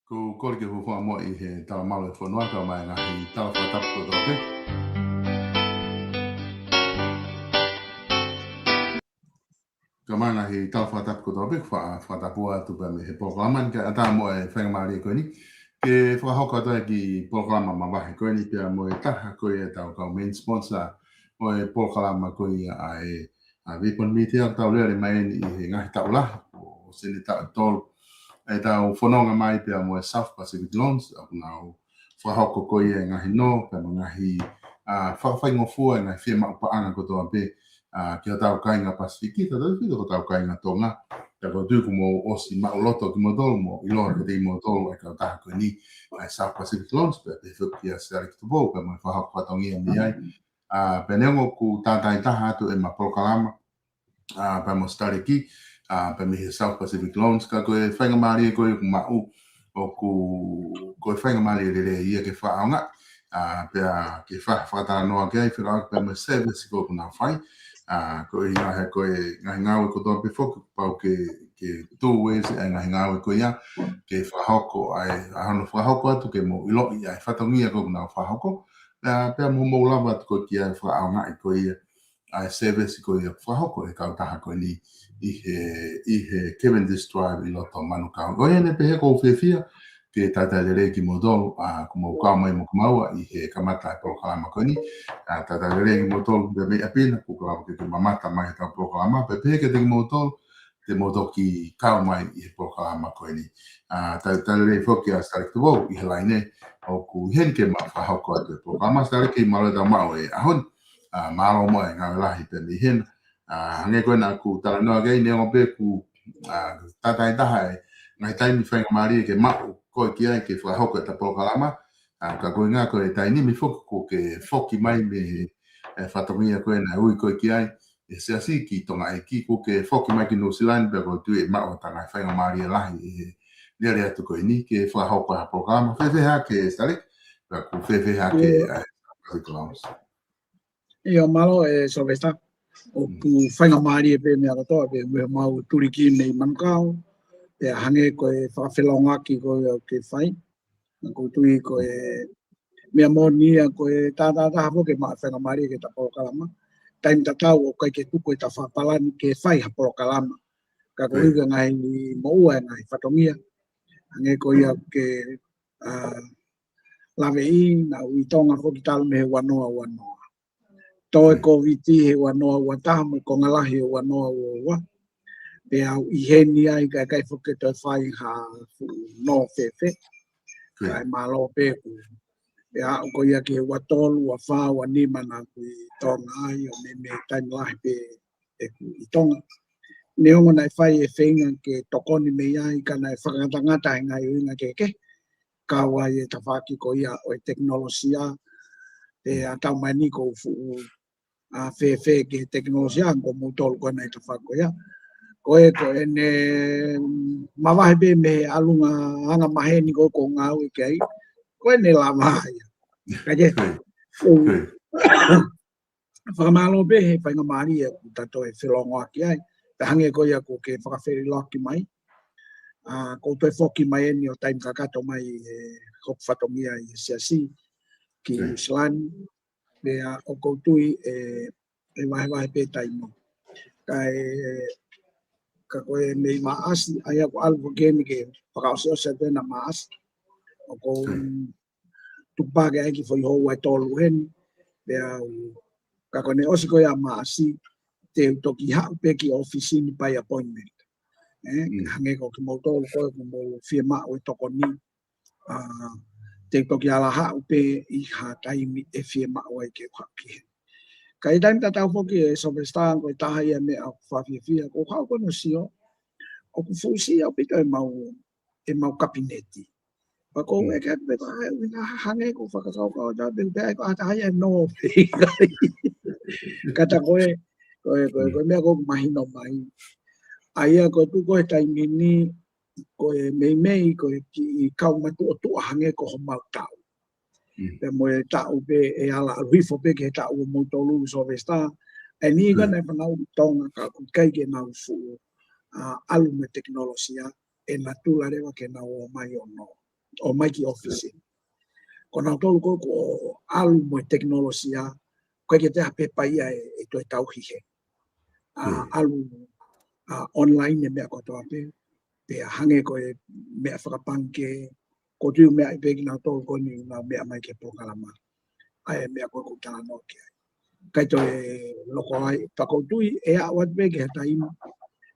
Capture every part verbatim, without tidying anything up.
Ko u kole ke u hūfanga muʻa ʻi he talamalu e fonua, kau mai ngaahi tala fakatapu kotoa pē. Kau mai ngaahi tala fakatapu kotoa pē, fa-, fakatapu atu pē mei he polokalama ni, kae ʻatā muʻa e faingamālie ko eni ke fakahoko atu ai e kiʻi polokalama mavahe ko eni pea mo e taha ko ia ʻetau kau main sponsor ʻo e polokalama ko ia ʻa e, ʻa e Vipon Media, ʻoku tau lele mai eni ʻi he ngaahi taʻu lahi, ʻosi eni taʻu ʻe tolu ʻetau fononga mai pea mo e South Pacific Loans, ʻoku nau fakahoko ko ia e ngaahi nō, pea mo e ngaahi, ʻa, fakafaingofua, e ngaahi fiemaʻu paʻanga kotoa pē, ʻa, ki hotau kāinga Pasifiki, tautautefito ki hotau kāinga Tonga. Pea ʻoku ou tui kuo mou ʻosi maʻuloto kimoutolu, mo ʻiloa kiate kimoutolu e kautaha ko eni, ʻa e South Pacific Loans, pea pehē foki kia Sitaleki Tupou, pea mo e fakahoko fatongia mei ai. ʻA, pea neongo ʻoku tātāitaha atu ʻema polokalama, ʻa, pea mo Sitaleki, ʻa, pea mei he South Pacific Loans, ka ko e faingamālie ko ia ʻoku maʻu, ʻoku, ko e faingamālie lelei ia ke fakaʻaongaʻi, ʻa, pea ke fa-, fakatalanoa ki ai, fekauʻaki pea mo e service ko ē ʻoku nau fai, ʻa, ko e ʻuhinga he ko e ngaahi ngāue kotoa pē foki, pau ke, ke two ways e ngaahi ngāue ko ia, ke fakahoko ai, ʻa hono fakahoko atu ke mou ʻiloʻi ʻa e fatongia ko ē ʻoku nau fakahoko, ʻa, pea mo mou lava atu ko ē ki ai fakaʻaongaʻi ko ia ʻa e service ko ia ʻoku fakahoko ʻe he kautaha ko eni ʻi he, ʻi he Cavendish Drive ʻi loto Manukau. Ko ia ʻeni pē he ʻoku ou fiefia ke talitali lelei kimoutolu, ʻa, kuo mou kau mai mo kimaua ʻi he kamata e polokalama ko eni. ʻA, talitali lelei kimoutolu pē mei ʻapi na, kuo lava ke, ke mamata mai ʻetau polokalama, pea pehē kiate kimoutolu, te mou toki kau mai ʻi he polokalama ko eni. ʻA, talitali lelei foki ʻa Sitaleki Tupou ʻi he laine, ʻoku ʻi heni ke ma fakahoko atu e polokalama. Sitaleki, mālō e tau maʻu e ʻaho ni. ʻa, mālō mo e ngāue lahi pē mei hena. ʻA, hangē ko ena ʻoku talanoa ki ai, neongo pē ʻoku, ʻa, tātāitaha e ngaahi taimi faingamālie ke maʻu koe ki ai ke fakahoko ʻeta polokalama. ʻA, ka ko e ʻuhinga ko e taimi ni foki kuo ke foki mai mei he, e, fatongia ko ena ʻoku ui koe ki ai, ʻe he Siasi ki Tonga ʻEiki, kuo ke foki mai ki New Zealand, pea ʻoku ou tui ʻe maʻu ʻeta ngaahi faingamālie lahi ʻi he lele atu ko eni ke fakahoko ha polokalama. Fēfē hake Salik, pea ʻoku fēfē hake ʻIo. ʻa e Pacific Lounge. ʻIo, mālō ʻe Sylvester. ʻOku Mm. faingamālie pē meʻa kotoa pē mo ʻemau tuli ki mei Manukau. Pea hangē ko e fakafelongoaki ko ia ʻoku ke fai. ʻOku ou tui ko e meʻa moʻoni ia ko e tātātaha foki ke maʻu faingamālie ke ta polokalama. Taimi tatau ʻoku ʻikai ke tuku ʻeta fakapalani ke fai ha polokalama. Ka ko e Right. ʻuhinga ngaahi moʻua e ngaahi fatongia. Hangē ko ia ke, ʻa, laveʻi naʻa ku ʻi Tonga foki talu mei he ua noa ua noa. Tō e Right. Kōviti he ua noa ua taha mo e konga lahi he ua noa ua ua. Pea u ʻi heni ai ka ʻikai foki ke toe fai ha fuʻu nō fēfē. Right. Kae mālō pē ʻeku. Pea aʻu ko ia ki he ua tolu, ua fā, ua nima naʻa ku ʻi Tonga ai ʻo meimei taimi lahi pē ʻeku ʻi Tonga. Neongo naʻe fai e feinga ke tokoni mei ai ka naʻe fakangatangata he ngaahi ʻuhinga kehekehe. Kau ai e tafaʻaki ko ia ʻo e tekinolosia. Pea Mm. tau mai ni ʻoku fuʻu, ʻa, fēfē ki he tekinolosia ko moutolu ko ena ʻi he tafaʻaki ko ia. Ko e, ko ʻene, mm, mavahe pē mei he ʻalunga anga maheni ko ē ʻoku ou ngāue ki ai. Ko ʻene lava ia. Ka ke, Right. fuʻu, Right. fakamālō pē he faingamālie ʻoku ta toe felongoaki ai. Pea hangē ko ia ʻoku ke fakafelongoaki mai. ʻA, ʻoku ou toe foki mai eni ʻo taimi kakato mai he hoku fatongia ʻi he Siasi ki Right. New Zealand. Pea ʻoku ou tui ʻe, ʻe vahevahe pē taimi. Kae, ka ko e mei Maʻasi, ʻa ia ʻoku ʻalu foki eni ke fakaʻosiʻosi atu ena Maʻasi. ʻOku ou Right. tuku pē ke ʻai ki he foʻi houa ʻe tolu heni. Pea u, ka ko ʻene ʻosi ko ia Maʻasi, te u toki haʻu pē ki ʻōfisi ni by appointment. ʻE, Mm. hangē ko kimoutolu ko ē ʻoku mou fiemaʻu e tokoni. ʻA, te u toki ala haʻu pē ʻi ha taimi ʻe fiemaʻu ai ke u haʻu ki heni. Ka ʻi he taimi tatau foki ʻe Sylvester ko e taha ia e meʻa ʻoku fakafiefia, ʻoku ou haʻu ko eni ʻo sio, ʻoku fuʻu siʻi ʻaupito ʻemau, ʻemau kapineti. Pea ʻoku ou Mm. ʻeke atu pē ko e hā e ʻuhinga, hangē ko e fakakaukau atu pē, pea ko e hā e taha ia ʻe nō pē. Ka ta ko e, ko e, ko e, Mm. ko e meʻa ʻoku mahino mai. ʻA ia ko e tuʻu ko ē he taimi ni, ko e meimei, ko e kiʻi kau matuʻotuʻa hangē ko homau taʻu. Mm. Pea mo e taʻu pē ʻe ala ʻalu hifo pē ki he taʻu ʻo moutolu Sylvester. ʻA eni ka Mm. naʻe fanauʻi ʻi Tonga ka ʻoku ʻikai ke nau fuʻu, ʻa, ʻalu mo e tekinolosia, ʻe natula leva ke nau ō mai ʻo nō. ʻO mai ki ʻōfisi. Ko nautolu ko ē ʻoku ʻalu mo e tekinolosia, ʻoku ʻikai ke toe ʻi ai ha pepa ia ʻe, ʻe toe tauhi hē. ʻA, Mm. ʻalu, ʻa, online e meʻa kotoa pē. Pea hangē ko e meʻa fakapangikē, ʻoku ou tui ʻoku meʻa ai pē kinautolu ko eni ʻoku nau meʻa mai ki he polokalama. ʻA e meʻa ko ē ʻoku ou talanoa ki ai. ʻIkai toe loko ai, pea ʻoku ou tui ʻe aʻu atu pē ki ha taimi.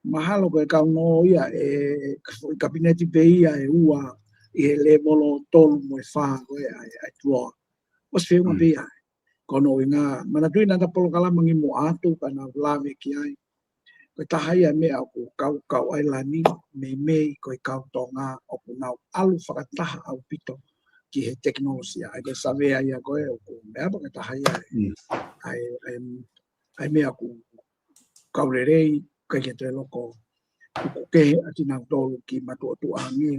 Mahalo ko e kau nō ia ʻe, kapineti pē ia ʻe ua ʻi he lēvolo tolu mo e fā ko ē ʻa e, ʻa e tuʻa. ʻOsi feʻunga Mm. pē ia. Ko hono ʻuhinga, manatuʻi naʻa ta polokalama ngi mo atu, ka naʻa ku lave ki ai. Ko e taha ia e meʻa ʻoku kau, kau ʻAilani, meimei ko e kau Tonga, ʻoku nau ʻalu fakataha ʻaupito ki he tekinolosia. ʻA ia ko e savea ia ko ē, ʻoku meʻa pē ko e taha ia e, Mm. ʻa e, ʻa e, ʻa e meʻa ʻoku kau lelei, ʻikai ke toe loko. ʻOku kehe ʻa kinautolu kiʻi matuʻotuʻa ange,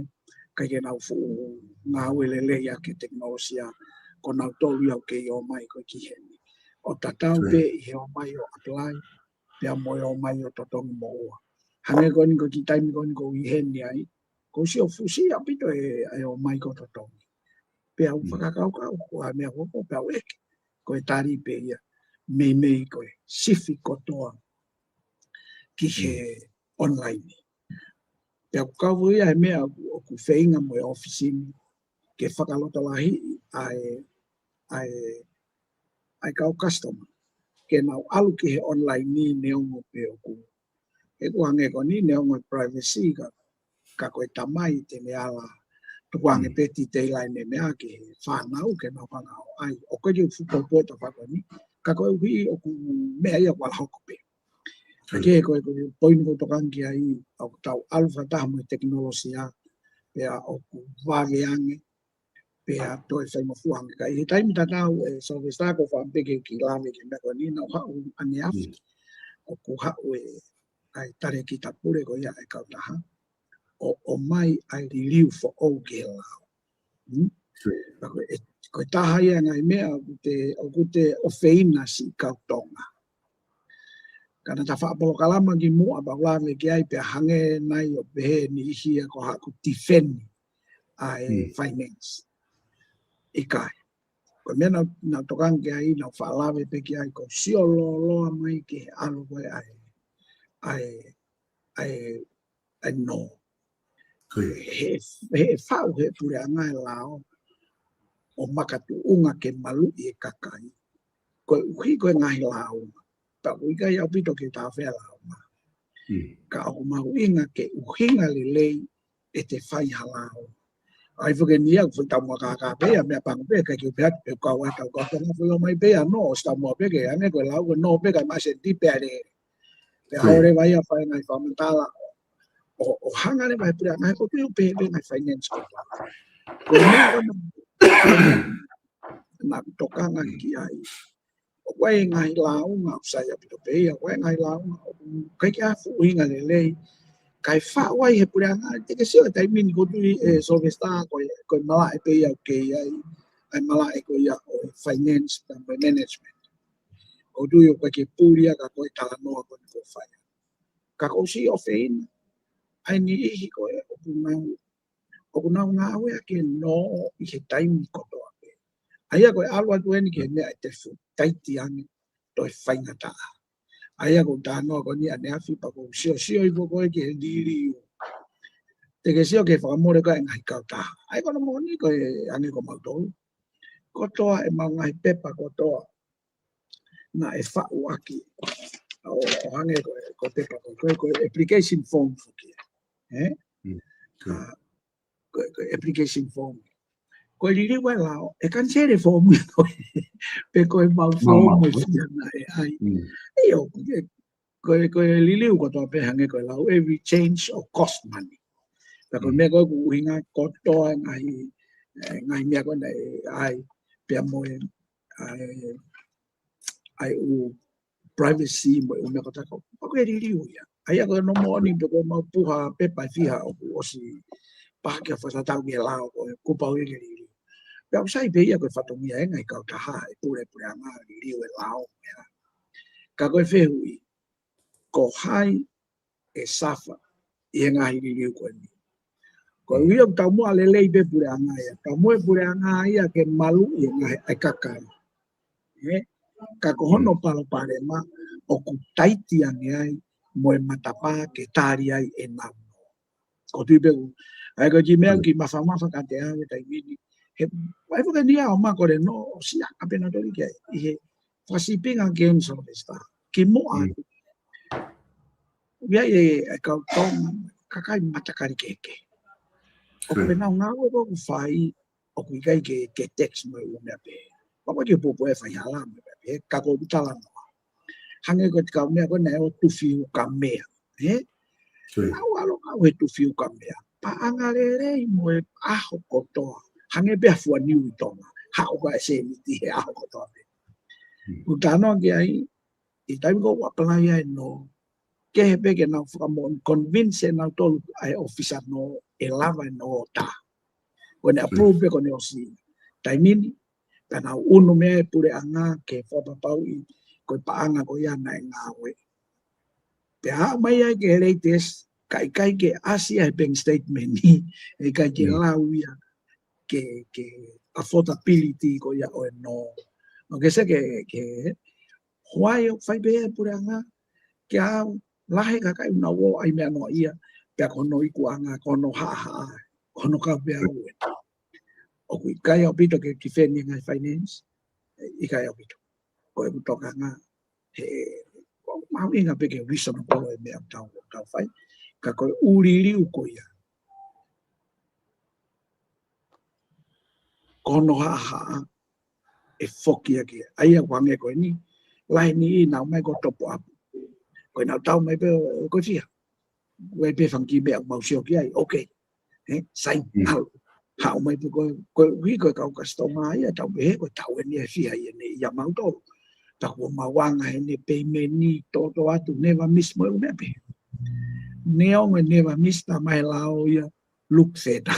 ʻikai ke nau fuʻu ngāue lelei ʻaki e tekinolosia, ko nautolu ia ʻoku kei ō mai ko ē ki heni. ʻO tatau Right. pē ʻi he ō mai ʻo apply, pea mo e ō mai ʻo totongi moʻua. Hangē ko eni ko e kiʻi taimi ko eni ʻoku ou ʻi heni ai, ʻoku ou sio fuʻu siʻi ʻaupito e, e ō mai ko ē ʻo totongi. Pea u Mm. fakakaukau ko e hā e meʻa ko ē, pea u ʻeke. Ko e tali pē ia, meimei ko e sifi kotoa ki he Mm. online. Pea ʻoku kau ia he meʻa ʻoku, ʻoku feinga mo e ʻōfisi ni ke fakalotolahiʻi ʻa e, ʻa e, ʻa e kau customer. Ke nau ʻalu ki he online ni neongo pē ʻoku. ʻOku hangē ko eni neongo e privacy ka, ka ko e tamai te ne ala tukuange Mm. pē titeila ʻene meʻa ki he fānau ke nau hanga ʻo ʻai. ʻOku ʻikai ke u fuʻu poupou he tafaʻaki ko eni. Ka koeʻuhi ʻoku meʻa ia kuo ala hoko pē. Ka ke ko e, ko e poini ʻoku tokanga ki ai, ʻoku tau ʻalu fakataha mo e tekinolosia, pea ʻoku vave ange, pea toe faingofua ange. Ka ʻi he taimi tatau ʻe Sylvester ko fāmili ke kiʻi lave ki he meʻa ko eni naʻa ku haʻu ʻaneafi. ʻOku haʻu e, ʻa e talēkita pule ko ia ʻa e kautaha. ʻO, ʻomai ʻa e liliu foʻou ki he lao. Hmm? Ka ko e, ko e taha ia ngaahi meʻa ʻoku te, ʻoku te ʻofeina siʻi kau Tonga. Ka naʻa ta faʻa polokalama kimuʻa pea u lave ki ai pea hangē nai ʻo pehē ni ʻi hia ko haʻaku tifeni ʻa e finance. ʻIkai. Ko e meʻa naʻa, naʻa tokanga ki ai, naʻa faʻa lave pē ki ai, ko e sio lōloa mai ki he ʻalu ko ē ʻa e, ʻa e, ʻa e, ʻa e nō. He, he faʻu he puleʻanga e lao ʻo makatuʻunga ke maluʻi e kakai. Koeʻuhi ko e ngaahi lao. Pea ʻoku ʻikai ʻaupito ke tāfea lao. Ka ʻoku mahuʻinga ke ʻuhinga lelei ʻete fai ha lao. ʻAi foki ni ia, ʻoku fai taumuʻa kākā pē ia, meʻapango pē, ʻikai ke u pehē atu, ʻe kau atu, kau atu, ʻoku fai ʻomai pē ia, nō, ʻosi taumuʻa pē ke, ange ko e lao, ko e nō pē, ka maʻa senti pē ʻa e lele. Pea ʻaho leva ia fai ngaahi fakamatala, ʻo, ʻo hanga leva he puleʻanga, he ʻoku ou tui ʻoku pehē pē ngaahi finance ko ia. Ko e meʻa ko ena, naʻa ku tokanga ki ai. ʻOku ʻi ai e ngaahi lāunga ʻoku sai ʻaupito pē ia, ʻoku ʻi ai e ngaahi lāunga ʻoku ʻikai ke ʻi ai ha fuʻu ʻuhinga lelei, kae faʻu ai he puleʻanga, te ke sio he taimi ni ʻoku ou tui ʻe Sylvester ko e, ko e malaʻe pē ia ʻoku kei ʻi ai, ʻa e malaʻe ko ia ʻo e finance pea mo e management. ʻOku ou tui ʻoku ʻikai ke puli ia ka ko e talanoa ko eni ʻoku fai. Ka ʻoku ou siʻi ʻofeina, ʻa e niʻihi ko ē ʻoku nau ʻoku nau ngāueʻaki e nō ʻi he taimi kotoa pē. ʻA ia ko e ʻalu atu eni ki he meʻa ʻe te fuʻu taiti ange toe faingataʻa. ʻA ia ko e talanoa ko eni ʻaneafi pea ʻoku ou siosio hifo ko ē ki he liliu. Te ke sio ki he fakamole ko ē ʻa e ngaahi kautaha. ʻA ia ko hono moʻoni ko e ange ko mautolu. Kotoa ʻemau ngaahi pepa kotoa naʻe faʻu ʻaki. ʻO, ʻo hangē ko e, ko e pepa ko e, ko e, ko e application form foki. Ē? Ko e, ko e application form. Ko e liliu ʻa e lao, ʻe kaniseli e form ia ko ē. Pe ko e mau form ʻe fia naʻe ʻai. ʻIo, ko e, ko e liliu kotoa pē hangē ko e lao, every change ʻoku cost money. Ka ko e meʻa ko ē ʻoku ʻuhinga kotoa ngaahi, ʻe, ngaahi meʻa ko ē naʻe ʻai, pea mo e, ʻa e, ʻa e ʻū privacy mo e ʻū meʻa kotoa ko ē. ʻOku ke liliu ia. ʻA ia ko hono moʻoni pē ko e mau puha pepa ʻe fiha ʻoku ʻosi pahaki ʻa fakatatau ki he lao ko ē kuo pau ia ke liliu. Pea ʻoku sai pē ia ko e fatongia e ngaahi kautaha ʻe pule puleʻanga liliu e lao meʻa. Ka ko e fehuʻi, ko hai ʻe safa ʻi he ngaahi liliu ko eni. Ko e ʻuhi ʻoku taumuʻa lelei pē puleʻanga ia. Taumuʻa e puleʻanga ia ke maluʻi e ngaahi ʻa e kakai. Ē? Ka ko hono palopalema ʻoku taiti ange ai mo e matapā ke tali ai ʻenau nō. ʻOku ou tui pē ʻoku, ʻa ia ko e kiʻi meʻa kiʻi mafamafa kiate au he taimi ni. He, ʻai foki ni ʻa ʻo ma ko e nō, ʻosi ʻa pē naʻa toli ke, ʻi he fakasipinga ki he Sylvester. Kimuʻa atu. ʻOku ʻi ai e, e kau Tonga, kakai matakali kehekehe. ʻOku pē nau ngāue ko ē ʻoku fai, ʻoku ʻikai ke, ke tax mo e ʻū meʻa pehē. Pea ʻoku ʻikai ke u poupou e fai hala mo e meʻa pehē, ka ko e talanoa. Hangē ko e kau meʻa ko ē naʻe ʻo Tufiukamea. Ē? Au ʻalu au he Tufiukamea. Paʻanga lelei mo e ʻaho kotoa. Hangē pē ha fuaniu ʻi Tonga. Haʻu ka e sēniti he ʻaho kotoa pē. ʻOku ou talanoa ki ai, ʻi he taimi ko ē ʻoku apply ai e nō, kehe pē ke nau fakamoʻoni convince ʻe nautolu ʻa e ʻōfisa nō ʻe lava e nō ʻo tā. Ko ʻene approve pē ko ʻene ʻosi. Taimi ni, pea nau ʻunu mei ai e puleʻanga ke fakapapauʻi ko e paʻanga ko ia naʻe ngāueʻi. Pea aʻu mai ai ki he latest, ka ʻikai ke ʻasi ai he bank statement ni, ʻikai ke lau ia ke, ke affordability ko ia ʻo e nō. ʻOku ke sio ki he, ki he, ʻoku ʻai ʻo fai pē e puleʻanga, ke ʻalu, lahi e kakai ʻoku nau ō ʻai meʻa noa ia, pea ko hono ikuʻanga, ko hono haʻahaʻa, ko hono kau pē au ē. ʻOku ʻikai ʻaupito ke kifeni e ngaahi finance, ʻikai ʻaupito. Ko ʻeku tokanga, he, ʻoku mahuʻinga pē ke reasonable e meʻa ʻoku tau, tau fai. Ka ko e ʻū liliu ko ia. Ko hono haʻahaʻa, ʻe foki ʻaki. ʻA ia ʻoku hangē ko eni, lahi e niʻihi naʻa nau ō mai ko e topo ʻapu. Ko ʻenau tau mai pē, ko e fiha. Ko e pē fanga kiʻi meʻa ʻoku mau sio ki ai. Okay. Ē, saini, ʻalu. Haʻu mai pē ko e, koeʻuhi ko e kau customer ia, tau pehē ko e tau eni ʻe fiha ia ʻeni ia mautolu. Tau ko mau anga ʻeni payment ni, toto atu, never miss mo e ʻū meʻa pehē. Neongo e never miss, tā mai e lao ia, look further.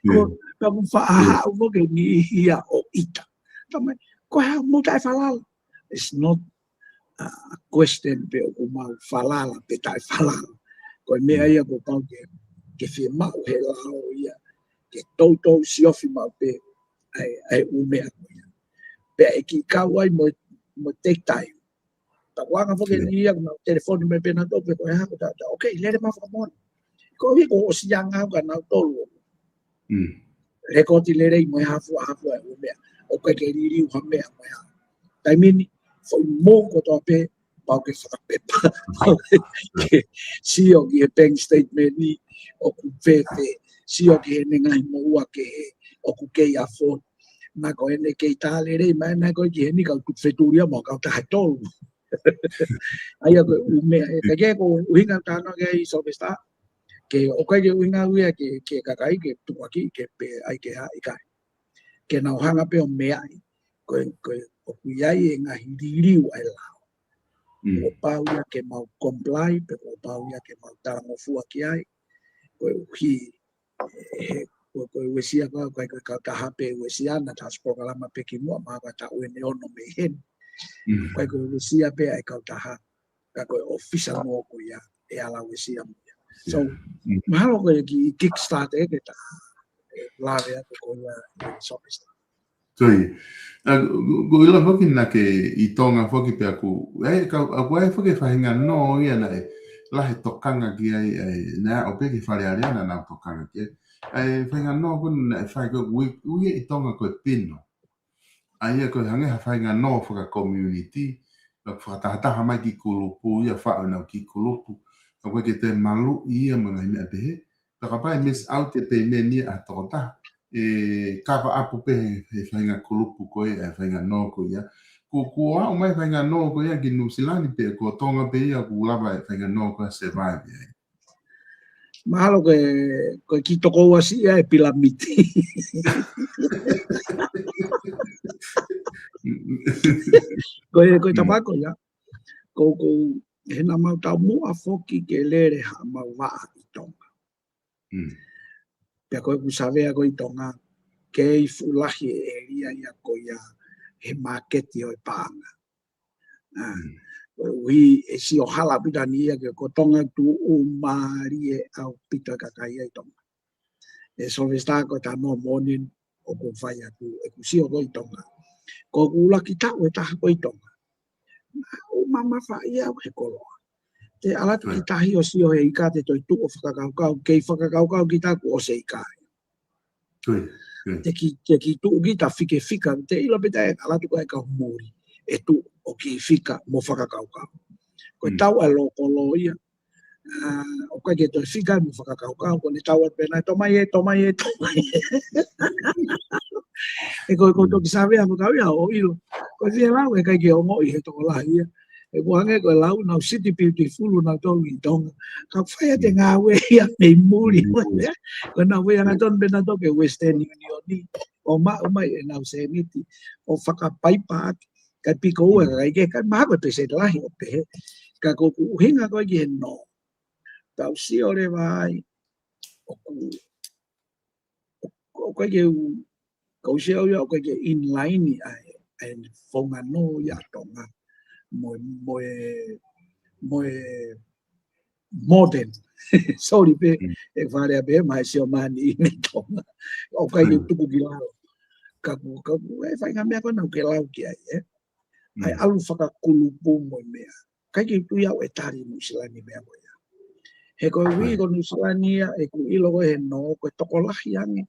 Ko, ka mu faʻa haʻu mo ke niʻihi ia ʻo ʻita. Tā mai, ko e hā mo taʻe falala. It's not a question pe ʻoku mau falala pe taʻe falala. Ko e meʻa ia kuo pau ke, ke fiemaʻu he lao ia. Ke toutou siofi maʻu pē ʻa e, ʻa e ʻū meʻa ko ia. Pea ʻe kiʻi kau ai mo, mo take time. Tau anga foki e niʻihi ia, ko nau telefoni mai pē nautolu pe ko e hā ko tā, tā, okay, lele mai fakamoʻoni. Koeʻuhi kuo ʻosi anga au kia nautolu. Lēkooti lelei mo e hā fua, hā fua e ʻū meʻa. ʻOku ʻikai ke liliu ha meʻa mo e hā. Taimi ni, foʻi mou kotoa pē, pau ke fakapepa. Pau ke sio ki he bank statement ni, ʻoku fēfē, sio ki heʻene ngaahi moʻua kehe, ʻoku kei afford. Naʻa ko ʻene kei tā lelei mai, naʻa ko e ki heni kau tuku fetulia mo kau taha tolu. ʻA ia ko e ʻū meʻa, ʻe, ka ke ko e ʻuhinga ʻoku ou talanoa ki ai Sylvester, ke ʻoku ʻikai ke ʻuhinga ia ke, ke kakai ke tukuakiʻi ke pehē ai ke hā, ʻikai. Ke nau hanga pē ʻo meaʻi, ko e, ko e, ʻoku ʻi ai e ngaahi liliu ʻa e lao. Kuo pau ia ke mau comply, pe kuo pau ia ke mau talangofua ki ai, koeʻuhi he, ko, ko e uesia ko, ko e, ko e kautaha pē uesia naʻa tau ʻosi polokalama pē kimuʻa, mahalo ko e taʻu ʻeni ʻe ono mei heni. Ko e, ko e uesia pē ʻa e kautaha, ka ko e ʻōfisa mo ko ia, ʻe ala uesia mo ia. So, mahalo ko e kiʻi kickstart ē ke ta, ʻe lave atu ko ia, ʻe Sylvester. Ko ia. ʻA, ko, ko ʻilo foki naʻa ke ʻi Tonga foki pea ʻoku, ʻe, ka, ʻoku ʻi ai foki e faʻahinga nō ia naʻe lahi e tokanga ki ai, ʻe, naʻe ʻo pē ki Fale Alea naʻa nau tokanga ki ai. ʻA e faʻahinga nō ko ē naʻe fai ko ē ʻoku ui, ui ʻi Tonga ko e pino. ʻA ia ko e hangē ha faʻahinga nō faka-community, naʻa ku fakatahataha mai ki he kulupu, ia faʻu ʻenau kiʻi kulupu. Ka ko e ke te malu ia mo e ngaahi meʻa pehē. Ka kapau ʻe miss out e payment ia ʻa e tokotaha, ʻe cover up pē he, he faʻahinga kulupu ko ē, ʻa e faʻahinga nō ko ia. Kuo, kuo aʻu mai e faʻahinga nō ko ia ki Nuʻu Sila ni pe ko Tonga pē ia kuo lava e faʻahinga nō ko ia survive ai. Mahalo ko e, ko e kiʻi tokouasi ia e pilamiti. Ko e, ko e tapa ko ia. Ko, ko, he naʻa mau taumuʻa foki ke lele haʻamau vaʻa ʻi Tonga. Pea ko ʻeku savea ko ē ʻi Tonga, kei fuʻu lahi e ʻēlia ia ko ia he māketi ʻo e paʻanga. ʻA, koeʻuhi ʻe sio hala pē ʻa e niʻihi ia ke ko Tonga tuʻumālie ʻaupito e kakai ia ʻi Tonga. ʻE Sylvester ko e talanoa moʻoni ʻoku ou fai atu, ʻeku sio ko ē ʻi Tonga. Ko ʻeku ʻuluaki taʻu ʻe taha ko ē ʻi Tonga. Naʻa ku mamafa ia au he koloa. Te ala atu ki tahi ʻo sio he ika te toe tuʻu ʻo fakakaukau, kei fakakaukau kita kuo ʻosi e ika. Te ki, te ki tuʻu kita fika fika, te ʻilo pē taʻe ala atu ko e kau muli. ʻE tuʻu ʻo kiʻi fika mo fakakaukau. Ko e tau ʻa e lōkolo ia. ʻA, ʻoku ʻikai ke toe fika mo fakakaukau, ko ʻene tau atu pē naʻe, tō mai ē, tō mai ē, tō mai ē. ʻE ko, ko e toki savea mo kau ia ʻo ʻilo. Ko e fie lau ʻe ʻikai ke ongoʻi he tokolahi ia. ʻE ʻoku hangē ko e lau naʻa nau City Beautiful nautolu ʻi Tonga. Ka fai ʻa e ngāue ia mei muli. Ko ʻenau ʻi ai ʻa nautolu pē nautolu ki he Western Union ni. ʻO maʻu mai ʻenau sēniti. ʻO fakapaipa atu. Ka piko ua, ka ʻikai ke, ka mahalo ko e pēseti lahi ʻo pehē. Ka ko ʻeku ʻuhinga ko ē ki he nō. Tau sio leva ai, ʻoku, ʻoku ʻikai ke u, ka u sio ia ʻoku ʻikai ke in line ʻa e, ʻa e faʻahinga nō ia ʻa Tonga. Mo e, mo e, mo e modern. Sorry pē, ʻe Fale Alea pē, mai sio mai ni ʻi Tonga. ʻOku ʻikai ke tuku ki lalo. Ka ʻoku, ka ʻoku, e faʻahinga meʻa ko ē naʻa ke lau ki ai, ē? ʻA e ʻalu fakakulupu mo e meʻa. ʻIkai ke u tui au ʻe tali Nuʻu Sila ni meʻa ko ia. He koeʻuhi ko Nuʻu Sila ni ia ʻeku ʻilo ko ē he nō ko e tokolahi ange.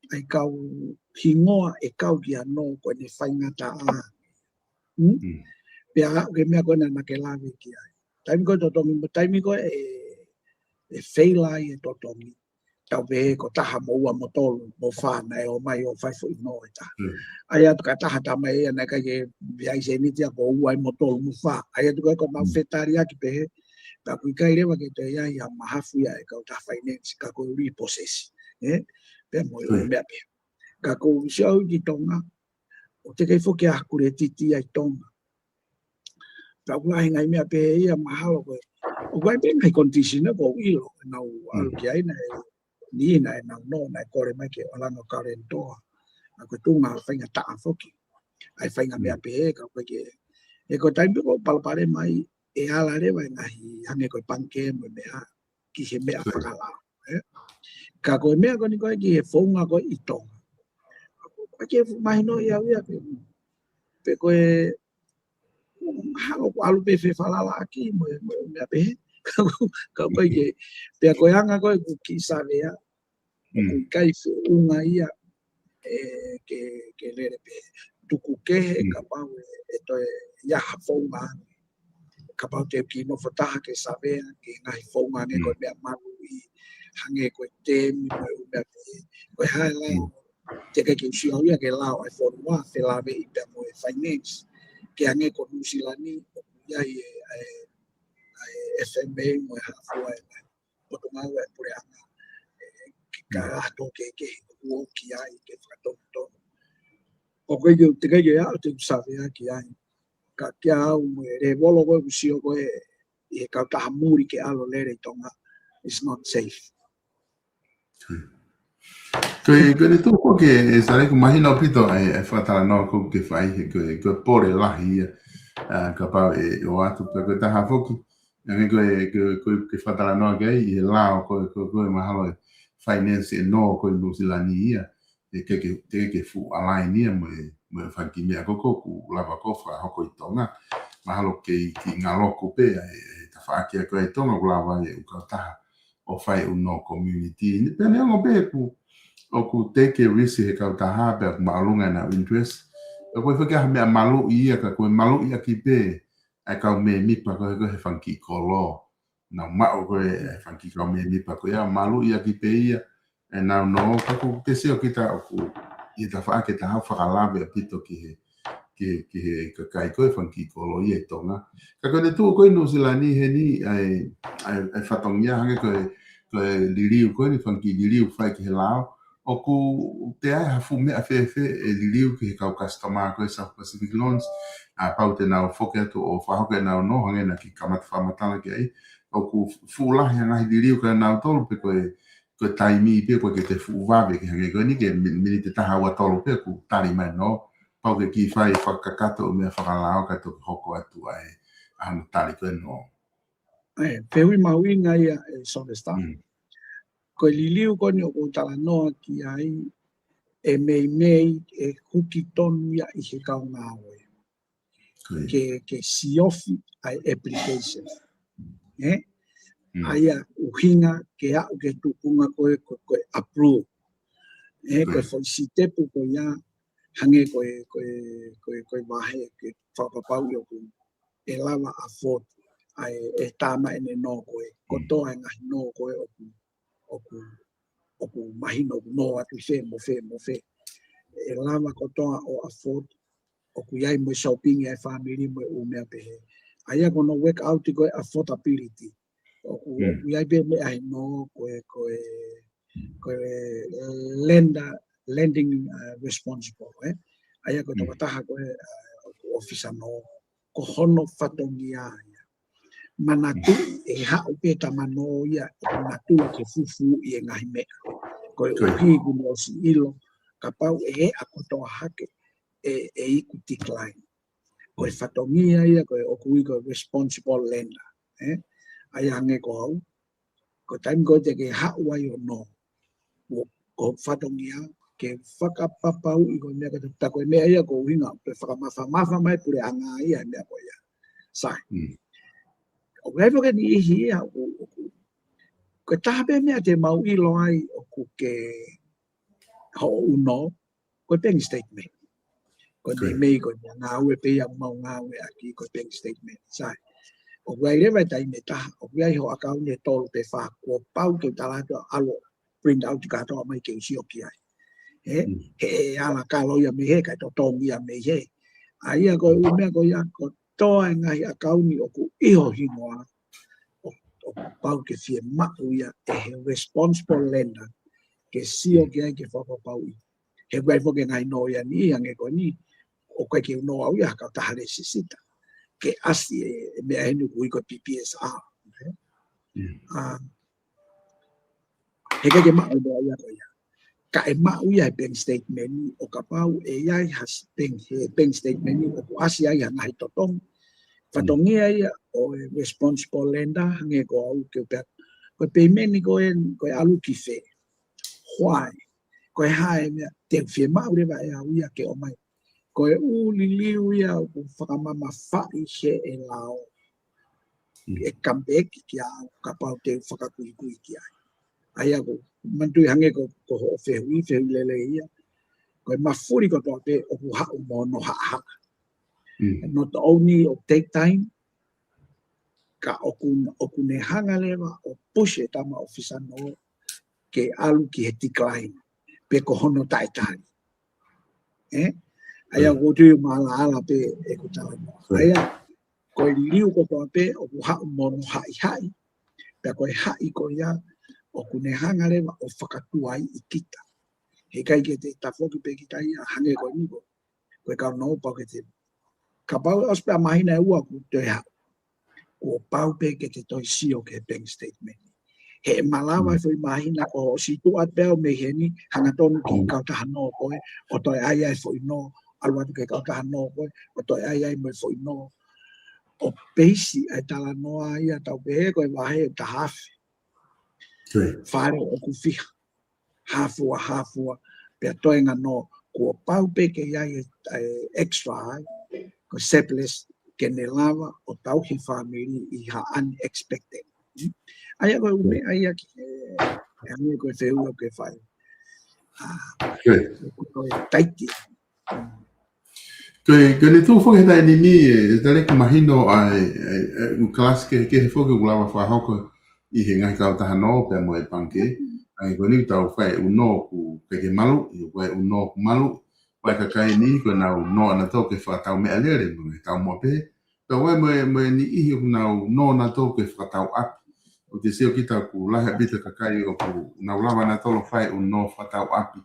ʻA e kau hingoa ʻe kau ki ai nō ko ʻene faingataʻa. Pea aʻu ki he meʻa ko ē naʻa ke lave ki ai. Taimi ko ē totongi, mo taimi ko ē ʻe, ʻe feila ai e totongi. tau pehē ko taha mo ua mo tolu mo fā naʻe ō mai ʻo fai foʻi nō ʻe taha. ʻAi atu ka taha tā mai ia naʻe ʻikai ke ʻi ai sēniti ia ko ua mo tolu mo fā. ʻAi atu ka ko mau fetaliaki pehē, pea ʻoku ʻikai leva ke toe ʻi ai ha mahafu ia ʻa e kautaha finance ka ko e repossess. Ē? Pea mo e meʻa pehē. Ka ko u sio au ki Tonga, ʻoku teʻeki foki ke ʻakuleti ia ʻi Tonga. Pea ʻoku lahi ngaahi meʻa pehē ia mahalo ko e. ʻOku ʻi ai pē ngaahi condition ko u ʻilo, naʻa ku ʻalu ki ai naʻe ni naʻe nau nō, naʻe kole mai ke ʻalu ʻo kalenitoa. ʻA ko e tuʻunga faingataʻa foki. ʻA e faingamālie pehē, ka ko e ke. He ko e taimi ko palopalema ai, ʻe ala leva e ngaahi hangē ko e pangikē mo e meʻa, ki he meʻa fakalao. Ē? Ka ko e meʻa ko eni ko e ki he founga ko e ʻi Tonga. Ko e ke fu-, mahino ia ia pe. Pe ko e, mahalo ko e ʻalu pē fefalalaʻaki mo e, mo e meʻa pehē. Ka ko e ke, pea ko e anga ko e ʻoku kiʻi savea, ʻoku ʻikai founga ia, ē, ke, ke lele pē. Tuku kehe kapau ʻe, ʻe toe ʻi ai ha founga ange. Kapau te u kiʻi nofo taha ke savea, ke ngaahi founga ange ko e meʻa maluʻi, hangē ko e temi, ko e ʻū meʻa pehē. Ko e hā e lao, teʻeki ke u sio au ia ki he lao ʻa e fonua, felāveʻi pea mo e finance. Ke hangē ko Nuʻusila ni, ʻoku ʻi ai e, ʻa e, ʻa e F M A mo e hā fua e ngaahi potungāue ʻa e puleʻanga, ē, ki ka ato ke, ke ʻoku ʻi ai ke fakatonutonu. ʻOku ʻikai ke, teʻeki ke ʻi ai te u savea ki ai. Ka kia au mo e lēvolo ko e ʻoku sio ko e, ʻi he kautaha muli ke ʻalu ʻo lele ʻi Tonga, it's not safe. Ko e, ko e tuʻu ko ē, ē, Sale, ʻoku mahino ʻaupito ʻa e, ʻa e fakatalanoa ko ē ʻoku ke fai, he ko e, ko e pole lahi ia, ā, kapau ʻe, ʻe ʻoatu pē ko e taha foki. Hangē ko e, ko e, ko e, ko e fakatalanoa ki ai, ʻi he lao ko e, ko e, ko e mahalo e finance ʻe nō ko ē Nuʻusila ni ia. ʻE ke, ke, ke, ke fuʻu align ia mo e, mo e fanga kiʻi meʻa ko ē ʻoku lava ko ē fakahoko ʻi Tonga. Mahalo ke, ke ngaloku pē ʻa e, ʻa e tafaʻaki ko ē ʻi Tonga ʻoku lava e ʻū kautaha ʻo fai ʻū nō community. Ni pea neongo pē ʻoku, ʻoku take a risk he kautaha pea ʻoku māʻolunga ʻenau interest. ʻOku ʻikai foki ha meʻa maluʻi ia ka ko e maluʻi ʻaki pē ʻa e kau mēmipa ko ē, ko ē he fanga kiʻi kolo. Nau maʻu ko ē, ʻa e fanga kiʻi kau mēmipa ko ia, maluʻi ʻaki pē ia, ʻenau nō, ka ʻoku ke sio kita ʻoku, ʻi he tafaʻaki ʻe taha ʻoku fakalave ʻaupito ki he, ki he, ki he kakai ko ē fanga kiʻi kolo ia ʻi Tonga. Ka ko ʻene tuʻu ko ē ʻi Nuʻusila ni heni, ʻa e, ʻa e, ʻa e fatongia hangē ko e, ko e liliu ko eni fanga kiʻi liliu fai ki he lao, ʻoku toe ʻi ai ha fuʻu meʻa fēfē ʻe liliu ki he kau customer ko ē South Pacific Loans, ā, pau te nau foki atu ʻo fakahoko ʻenau nō, hangē naʻa ke kamata fakamatala ki ai, ʻoku fuʻu lahi ʻa e ngaahi liliu kia nautolu pe ko e, ko e taimi pē ʻoku ʻikai ke toe fuʻu vave ke hangē ko eni ke mi-, miniti ʻe taha ua tolu pē ʻoku tali mai nō, pau ke kiʻi fai fakakakato ʻo meʻa fakalao kae toki hoko atu ai ʻa hono tali ko ē nō. ʻE, fehuʻi mahuʻinga ia ʻe Sylvester. Ko e liliu ko eni ʻoku ou talanoa ki ai ʻe meimei ʻe huki tonu ia ʻi he kau ngāue. Ke, ke siofi ʻa e application. Ē? ʻA ia ʻuhinga ke aʻu ki he tuʻunga ko ē, ko, ko e approve. Ē, ko e foʻi sitepu ko ia, hangē ko e, ko e, ko e, ko e vahe ke fakapapauʻi ʻoku ʻe lava afford ʻa e, ʻe tama ʻene nō ko ē, kotoa e ngaahi nō ko ē ʻoku, ʻoku, ʻoku mahino ʻoku nō atu ʻi fē mo fē mo fē. ʻE lava kotoa ʻo afford, ʻoku ʻi ai mo e shopping ʻa e family mo e ʻū meʻa pehē. ʻA ia ko hono work out ko e affordability. ʻOku, ʻoku ʻi ai pē meʻa he nō ko e, ko e, ko e lender, lending, uh, responsible, ē? ʻA ia ko e tokotaha ko ē, uh, ʻoku ʻōfisa nō, ko hono fatongia ia. Manatuʻi ʻe haʻu pē tama nō ia, ʻoku manatuʻi ke fufū ʻi he ngaahi meʻa. Ko e ʻuhi ʻoku ne ʻosi ʻilo, kapau ʻe ʻa kotoa hake, ʻe, ʻe iku decline. Ko e fatongia ia, ko e ʻoku ui ko e responsible lender, ē? ʻA ia hangē ko au, ko e taimi ko ē te ke haʻu ai ʻo nō. Ko, ko e fatongia ke fakapapauʻi ko e meʻa ka te, tā ko e meʻa ia ko e ʻuhinga, ke fakamafamafa mai puleʻanga ia, meʻa ko ia. Sai. ʻOku ʻi ai foki e niʻihi ia, ʻoku, ʻoku, ko e taha pē meʻa te mau ʻilo ai, ʻoku ke hoʻo ʻū nō, ko e bank statement. Ko e meimei, ko e ngāue pē ia mau ngāue ʻaki, ko e bank statement. Sai. ʻOku ʻi ai leva e taimi ʻe taha, ʻoku ʻi ai hoʻo ʻakauni ʻe tolu pe fā, kuo pau ke tala atu ʻalu ʻo print out kātoa mai ke u sio ki ai. He, he ʻe ala kalo ia mei he, kae totongi ia mei he. ʻA ia ko e ʻū meʻa ko ia, ko e toe ngaahi ʻakauni ʻoku ʻi ho hingoa, ʻo, ʻoku pau ke fiemaʻu ia ʻe he responsible lender, ke sio ki ai ke fakapapauʻi. He ʻoku ʻi ai foki e ngaahi nō ia ni, hangē ko eni, ʻoku ʻikai ke u nō au ia ha kautaha lēsisita. Ke ʻasi e, e meʻa heni ʻoku ui ko e P P S R. ʻA, he ʻikai ke maʻu e meʻa ia ko ia. Ka ʻe maʻu ia he bank statement ʻo kapau ʻe ʻi ai ha s-, bank, he bank statement ʻoku ʻasi ai ha ngaahi totongi. Fatongia ia ʻo e responsible lender, hangē ko au ke u pehē. Ko e payment ko ē, ko e ʻalu ki fē. Why? Ko e hā e meʻa, te u fiemaʻu leva ʻe au ia ke ʻomai. Ko e ʻū liliu ia ʻoku fakamamafaʻi he ʻe lao. ʻE come back kia au kapau te u fakakuikui ki ai. ʻA ia ko, manatuʻi hangē ko, ko hoʻo fehuʻi, fehuʻi lelei ia. Ko e mafuli kotoa pē ʻoku haʻu mo hono haʻahaʻa. Not only ʻoku take time, ka ʻoku, ʻoku ne hanga leva ʻo push e tama ʻōfisa nō ke ʻalu ki he decline, pe ko hono taʻetali. ʻE? ʻA ia ʻoku ou tui ʻoku maʻalaʻala pē ʻeku talanoa. ʻA ia, ko e liliu kotoa pē ʻoku haʻu mo hono haʻihaʻi, pea ko e haʻi ko ia ʻoku ne hanga leva ʻo fakatuaiʻi kita. He ʻikai ke te tafoki pē kita ia, hangē ko eni ko, ko e kau nō pau ke te. Kapau ʻosi pē ʻa māhina ʻe ua kuo toe haʻu. Kuo pau pē ke te toe sio ki he bank statement. He ʻe malava e foʻi māhina ko hoʻo situʻa pē au mei heni, hangatonu ki he kautaha nō ko ē, ʻo toe ʻai ai e foʻi nō, ʻalu atu ki he kautaha nō ko ē, ʻo toe ʻai ai mo e foʻi nō. ʻO peisi ʻa e talanoa ia tau pehē ko e vahe ʻe taha afe. Fale ʻoku fiha. Hāfua, hāfua, pea toe ngano, kuo pau pē ke ʻi ai e, e extra ai, ko e surplus, ke ne lava ʻo tauhi family ʻi ha unexpected. ʻA ia ko e ʻū meʻa ia ki he, e hangē ko e fehuʻi ʻoku ke fai. ʻA, ko e taiti. Ko e, ko e ne tuʻu foki he taimi ni, e, tale ke mahino ʻa e, e, e, ʻū kalasi kehekehe foki ʻoku lava fakahoko ʻi he ngaahi kautaha nō pea mo e pangikē. ʻA ia ko eni tau fai e ʻū nō ʻoku ʻikai ke malu, ʻi he ʻū nō ʻoku malu, ʻa e kakai ni ko ʻenau nō ʻanautolu ke fakatau meʻalele, mo e tau mo pē. Pea ʻoku ʻi ai mo e, mo e niʻihi ʻoku nau nō ʻanautolu ke fakatau ʻapi. ʻOku te sio kita ʻoku lahi ʻaupito e kakai ʻoku nau lava ʻanautolu fai ʻū nō fakatau ʻapi.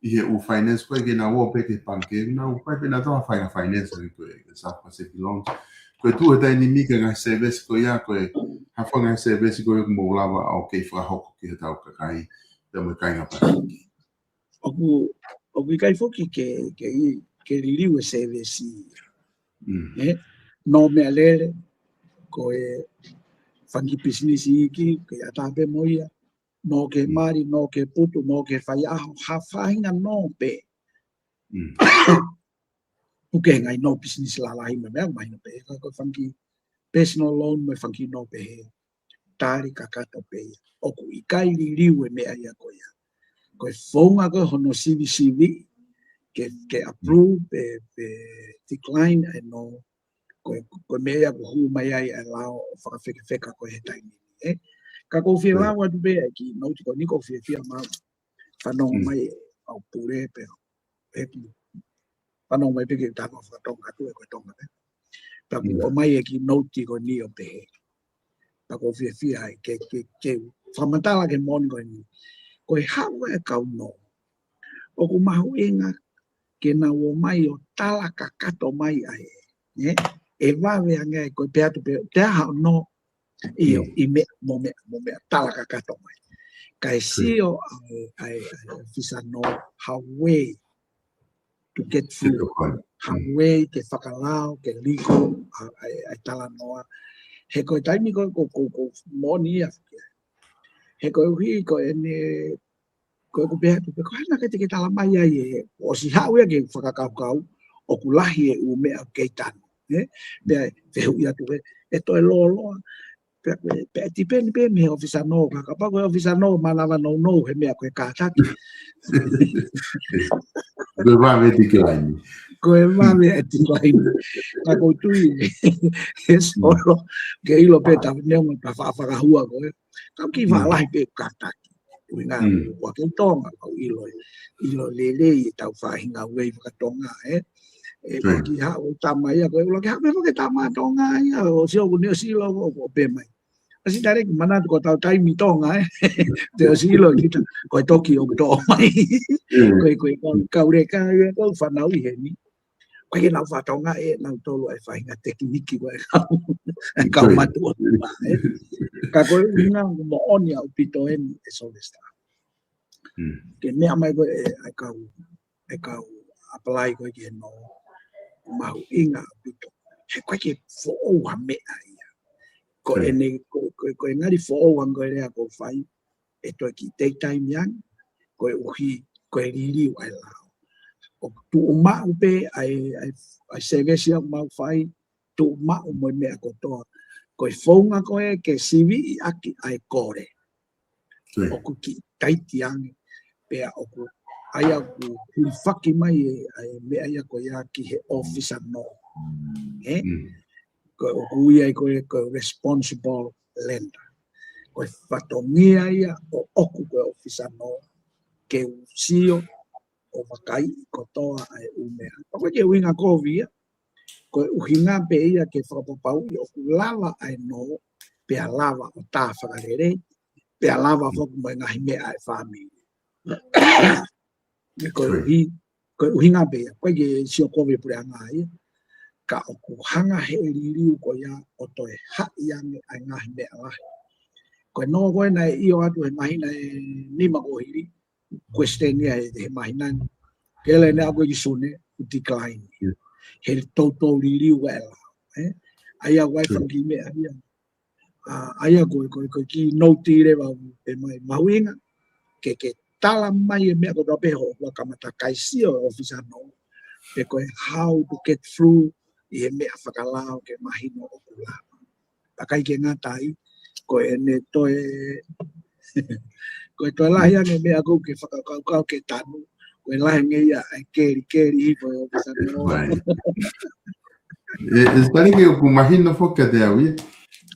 ʻI he ʻū finance ko ē ke nau ō pē ki he pangikē, nau fai pē ʻanautolu ha faʻahinga finance ʻa eni ko e South Pacific Loans. Ko e tuʻu he taimi ni ki he ngaahi service ko ia, ko e hā e ngaahi service ko ia ʻoku mou lava ʻo kei fakahoko ki he tau kakai, pea mo e kāinga Pasifiki. ʻOku, ʻoku ʻikai foki ke, ke ʻi, ke liliu e service. ʻE, nō meʻalele, ko e fanga kiʻi pisinisi iiki, ke ʻatā pē mo ia, nō ki he mali, nō ki he putu, nō ki he faiʻaho, ha faʻahinga nō pē. Puke ngaahi nō pisinisi lalahi mo e meʻa, mahino pē, ka ko e fanga kiʻi personal loan mo e fanga kiʻi nō pehē. Tali kakato pē ia. ʻOku ʻikai liliu e meʻa ia ko ia. Ko e founga ko ē hono sivisiviʻi, ke, ke approve, pe, pe decline, ʻa e nō, ko e, ko e meʻa ia ʻoku hū mai ai ʻa e lao ʻo fakafekifeka ko ē he taimi ni, ʻe. Ka ʻoku ou fie lau atu pē ʻa e kiʻi nouti ko eni ʻoku ou fiefia maʻu. Fanongo mai ʻe au pule pē au. ʻE, fanongo mai pē ke tano fakatonga atu ʻe ko e Tonga pē. Pea ʻoku ʻomai e kiʻi nouti ko eni ʻo pehē. Pea ʻoku ou fiefia ai ke, ke, ke fakamatala ki he moʻoni ko eni. Ko e haʻu e kau nō. ʻOku mahuʻinga ke nau ō mai ʻo tala kakato mai ai. ʻE, ʻe vave ange ai ko e pehē atu pē, te aha ʻo nō, ʻio, ʻi meʻa, mo meʻa, mo meʻa, tala kakato mai. Kae sio ʻa e, ʻa e, ʻa e ʻōfisa nō, ha way to get through. Ha way ke fakalao, ke legal, ʻa, ʻa e, ʻa e talanoa. He ko e taimi ko, ko, ko, ko, moʻoni ia. He koeʻuhi ko ʻene ko ʻeku pehē atu pē, ko e hā naʻe ʻikai te ke tala mai ai ē, ʻosi haʻu ia ke fakakaukau, ʻoku lahi e ʻū meʻa ʻoku kei tanu, ē? Pea fehuʻi atu ē, ʻe toe lōloa, pea, pea, pea tipeni pē mei he ʻōfisa nō, ka kapau ko e ʻōfisa nō, manava nounou he meʻa ko e kātaki. Ko e vave e decline. Ko e vave e decline. Ka ʻoku ou tui, ʻe solo, ke ʻilo pē ta neongo ta fa-, fakahua ko ē. Ka ʻoku kei faʻa lahi pē kātaki. ʻUhinga ʻoku ʻi ai kei Tonga, ʻoku ʻilo, ʻilo lelei ʻetau faʻahinga uei fakatonga, ē. ʻE, ʻuluaki haʻu e tama ia, ko e ʻuluaki haʻu pē faka-Tonga ia, ʻo sio ʻoku ne ʻosi ʻilo ʻo, ʻo pehē mai. ʻOsi tale ki manatu ko ʻetau taimi Tonga, ē. Te ʻosi ʻilo kita, ko e toki ʻoku toʻo mai. Ko e, ko e, kau, kau leka ia, kau fanau ʻi heni. Ko e ke nau fakatonga ʻe nautolu ʻa e faʻahinga tekiniki ko e kau, ʻa e kau mātuʻa, ē. Ka ko e ʻuhinga ʻoku moʻoni ʻaupito eni ʻe Sylvester. Ke meʻa mai ko e, ʻa e kau, ʻa e kau apply ko e ke nō, mahuʻinga ʻaupito. He ko e ke foʻou ha meʻa ia. Ko ʻene, ko, ko, ko e ngali foʻou ange ko e lea ʻoku fai, ʻe toe kiʻi take time ange, koeʻuhi, ko e liliu ʻa e lao. ʻOku tuʻu maʻu pē ʻa e, ʻa e, ʻa e service ʻoku mau fai, tuʻu maʻu mo e meʻa kotoa. Ko e founga ko e ke siviʻi ʻaki ʻa e kole. ʻOku kiʻi taiti ange, pea ʻoku, ʻa ia ʻoku hūfaki mai e, ʻa e meʻa ia ko ia ki he ʻōfisa nō. Ē? Ko e ʻoku ia ko e, ko e responsible lender. Ko e fatongia ia ʻoʻoku ko e ʻōfisa nō, ke u sio ʻo vakaiʻi kotoa ʻa e ʻū meʻa. ʻOku ʻikai ke ʻuhinga kovi ia, ko e ʻuhinga pē ia ke fakapapauʻi ʻoku lava ʻa e nō, pea lava ʻo tā fakalelei, pea lava foki mo e ngaahi meʻa ʻa e fāmili. Ko e ʻuhi, ko e ʻuhinga pē ia, ʻoku ʻikai ke sio kovi e puleʻanga ia, ka ʻoku hanga he liliu ko ia ʻo toe haʻi ange ʻa e ngaahi meʻa lahi. Ko e nō ko ē naʻe ʻio atu he māhina ʻe nima kuo hili, question ia he, he māhina ni. Ke le ne ako ki Sune, ʻoku decline. He toutou liliu ʻa e lao, ē? ʻA ia ʻoku ʻi ai fanga kiʻi meʻa ia. ʻA, ʻa ia ko e, ko e, ko e kiʻi note leva ʻoku pehē mai mahuʻinga. Ke, ke tala mai e meʻa kotoa pē hoʻo kamata kai sio ʻōfisa nō. Pe ko e how to get through ʻi he meʻa fakalao ke mahino ʻoku lava. Pea ʻikai ke ngata ai, ko ʻene toe, ko e toe lahi ange meʻa ʻoku ke fakakaukau ke tanu, ko e lahi ange ia ʻa e kelikeli hifo ʻo ʻōfisa nō. ʻE, ʻe tali ke ʻoku mahino foki kiate au ia.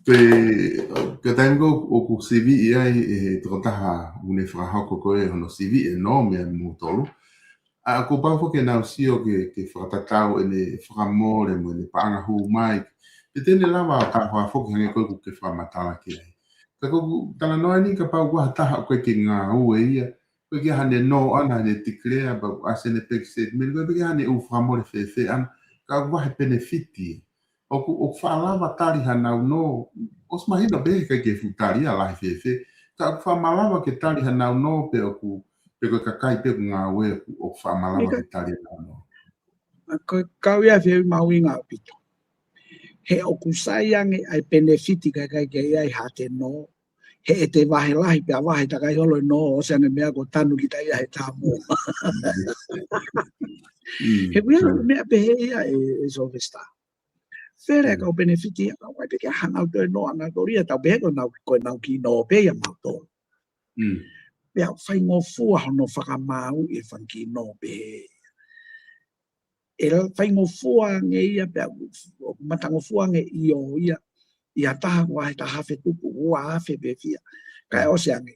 Ko e, ko e taimi ko ē ʻoku siviʻi ai ʻe he tokotaha ʻoku ne fakahoko ko ē hono siviʻi e nō meia moutolu. ʻA, kuo pau foki ke nau sio ke, ke fakatatau ʻene fakamole mo ʻene paʻanga hū mai. Pe te ne lava ʻo ka fakafoki hangē ko ē ʻoku ke fakamatala ki ai. Ka ko ʻeku talanoa ni kapau ʻoku ʻi ai ha taha ʻoku ʻikai ke ngāue ia. ʻOku ʻikai ke ʻi ai haʻane nō ʻana, haʻane declare, pea ʻoku ʻasi ʻene bank statement, ʻoku ʻikai ke ʻi ai haʻane ʻū fakamole fēfē ʻana, ka ʻoku ʻi ai ha penefiti. ʻOku, ʻoku faʻa lava tali hanau nō, ʻosi mahino pē he ʻikai ke fuʻu tali ia lahi fēfē. Ka ʻoku faʻa malava ke tali hanau nō pe ʻoku, pe ko e kakai pē ʻoku ngāue ʻoku, ʻoku faʻa malava ke tali hanau nō. ʻA ko e kau ia fehuʻi mahuʻinga ʻaupito. He ʻoku sai ange ʻa e penefiti ka ʻikai ke ʻi ai haʻate nō. He ʻe te vahe lahi pea vahe takai holo e nō ʻosi ange meʻa ko tanu kita ia he tamu. He ʻoku ʻi ai e meʻa pehē ia ʻe, ʻe Sylvester. Fele kau penefiti ia, kau ai pē ke hanga ʻo toe nō ʻanautolu ia, tau pehē ko ʻenau, ko ʻenau kiʻi nō pē ia mautolu. Pea faingofua hono fakamaauʻi e fanga kiʻi nō pehē ia. ʻE faingofua ange ia, pea ʻoku, ʻoku matangofua ange ʻio ia, ʻi ha taha ko e taha afe tupu, ua afe pē fiha. Kae ʻosi ange,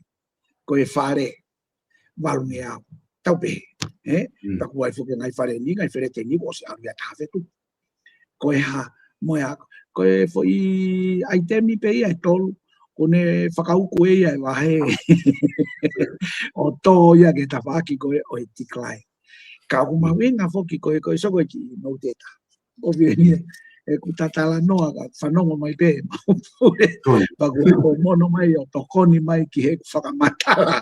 ko e fale, valungeau. Tau pehē, ē? Ka ʻoku ʻi ai foki e ngaahi fale ni, ngaahi fale teni, kuo ʻosi ʻalu ia taha afe tupu. Ko e hā, mo e hā, ko e foʻi ʻaitemi pē ia ʻe tolu, ʻoku ne fakauku ʻe ia e vahe. ʻO tō ia ki he tafaʻaki ko ē ʻo e decline. Ka ʻoku mahuʻinga foki ko e, ko e soko e kiʻi note ʻe taha. ʻOku ʻi heni ē, ʻeku talanoa ka fanongo mai pē, maʻu pule. Pea ʻoku ou mono mai ʻo tokoni mai ki heʻeku fakamatala.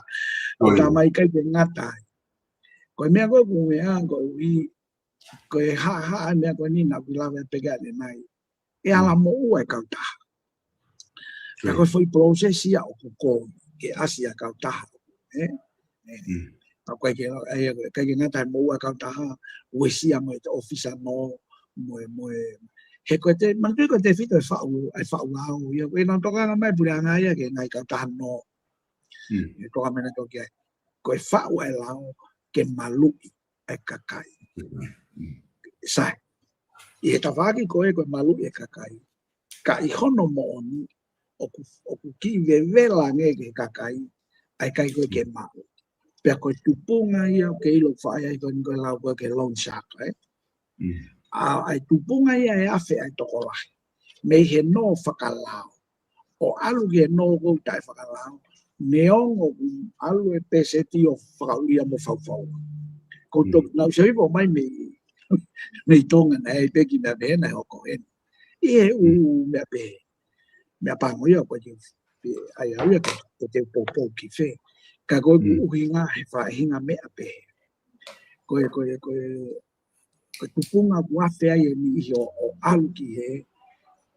ʻO tā mai ʻikai ke ngata ai. Ko e meʻa ko ē ʻoku meʻa, koeʻuhi, ko e hā, hā, meʻa ko eni naʻa ku lave pē ki ai ʻanenai. ʻE ala moʻua e kautaha. Ka ko e foʻi process ia ʻoku ko ke ʻasi ʻa e kautaha. Ē? Ē. Ka ʻoku ʻikai ke, ʻe, ʻikai ke ngata he moʻua e kautaha, uesia mo e ʻōfisa nō, mo e, mo e. He ko e te, manatuʻi ko e tefito e faʻu, e faʻu lao, ia, ʻe nau tokanga mai puleʻanga ia ki he ngaahi kautaha nō. ʻE toka mai nautolu ki ai. Ko e faʻu e lao, ke maluʻi e kakai. Sai. ʻI he tafaʻaki ko ē ko e maluʻi e kakai. Ka ʻi hono moʻoni, ʻoku, ʻoku kiʻi vevela ange ki he kakai, ʻa e ʻikai ko ē ke maʻu. Pea ko e tupunga ia ʻoku ke ʻilo faʻa ai ko eni ko e lau ko ē ke loan shark, ē? ʻA, ʻa e tupunga ia ʻe afe ʻa e tokolahi. Mei he nō fakalao. ʻO ʻalu ki he nō ʻoku taʻefakalao. Neongo ʻoku ʻalu e pēseti ʻo fakaʻulia mo faufaua. Ko u toki nau saivo mai mei, mei Tonga naʻe ʻi ai pē kiʻi meʻa pehē naʻe hoko eni. ʻI he ʻū meʻa pehē. Meʻapango ia ko e kiʻi, ʻai au ia ke, ke te poupou ki fē. Ka ko e ʻuhinga he faʻahinga meʻa pehē. Ko e, ko e, ko e, ko e tupunga ʻoku afe ai e niʻihi ʻo, ʻo ʻalu ki he,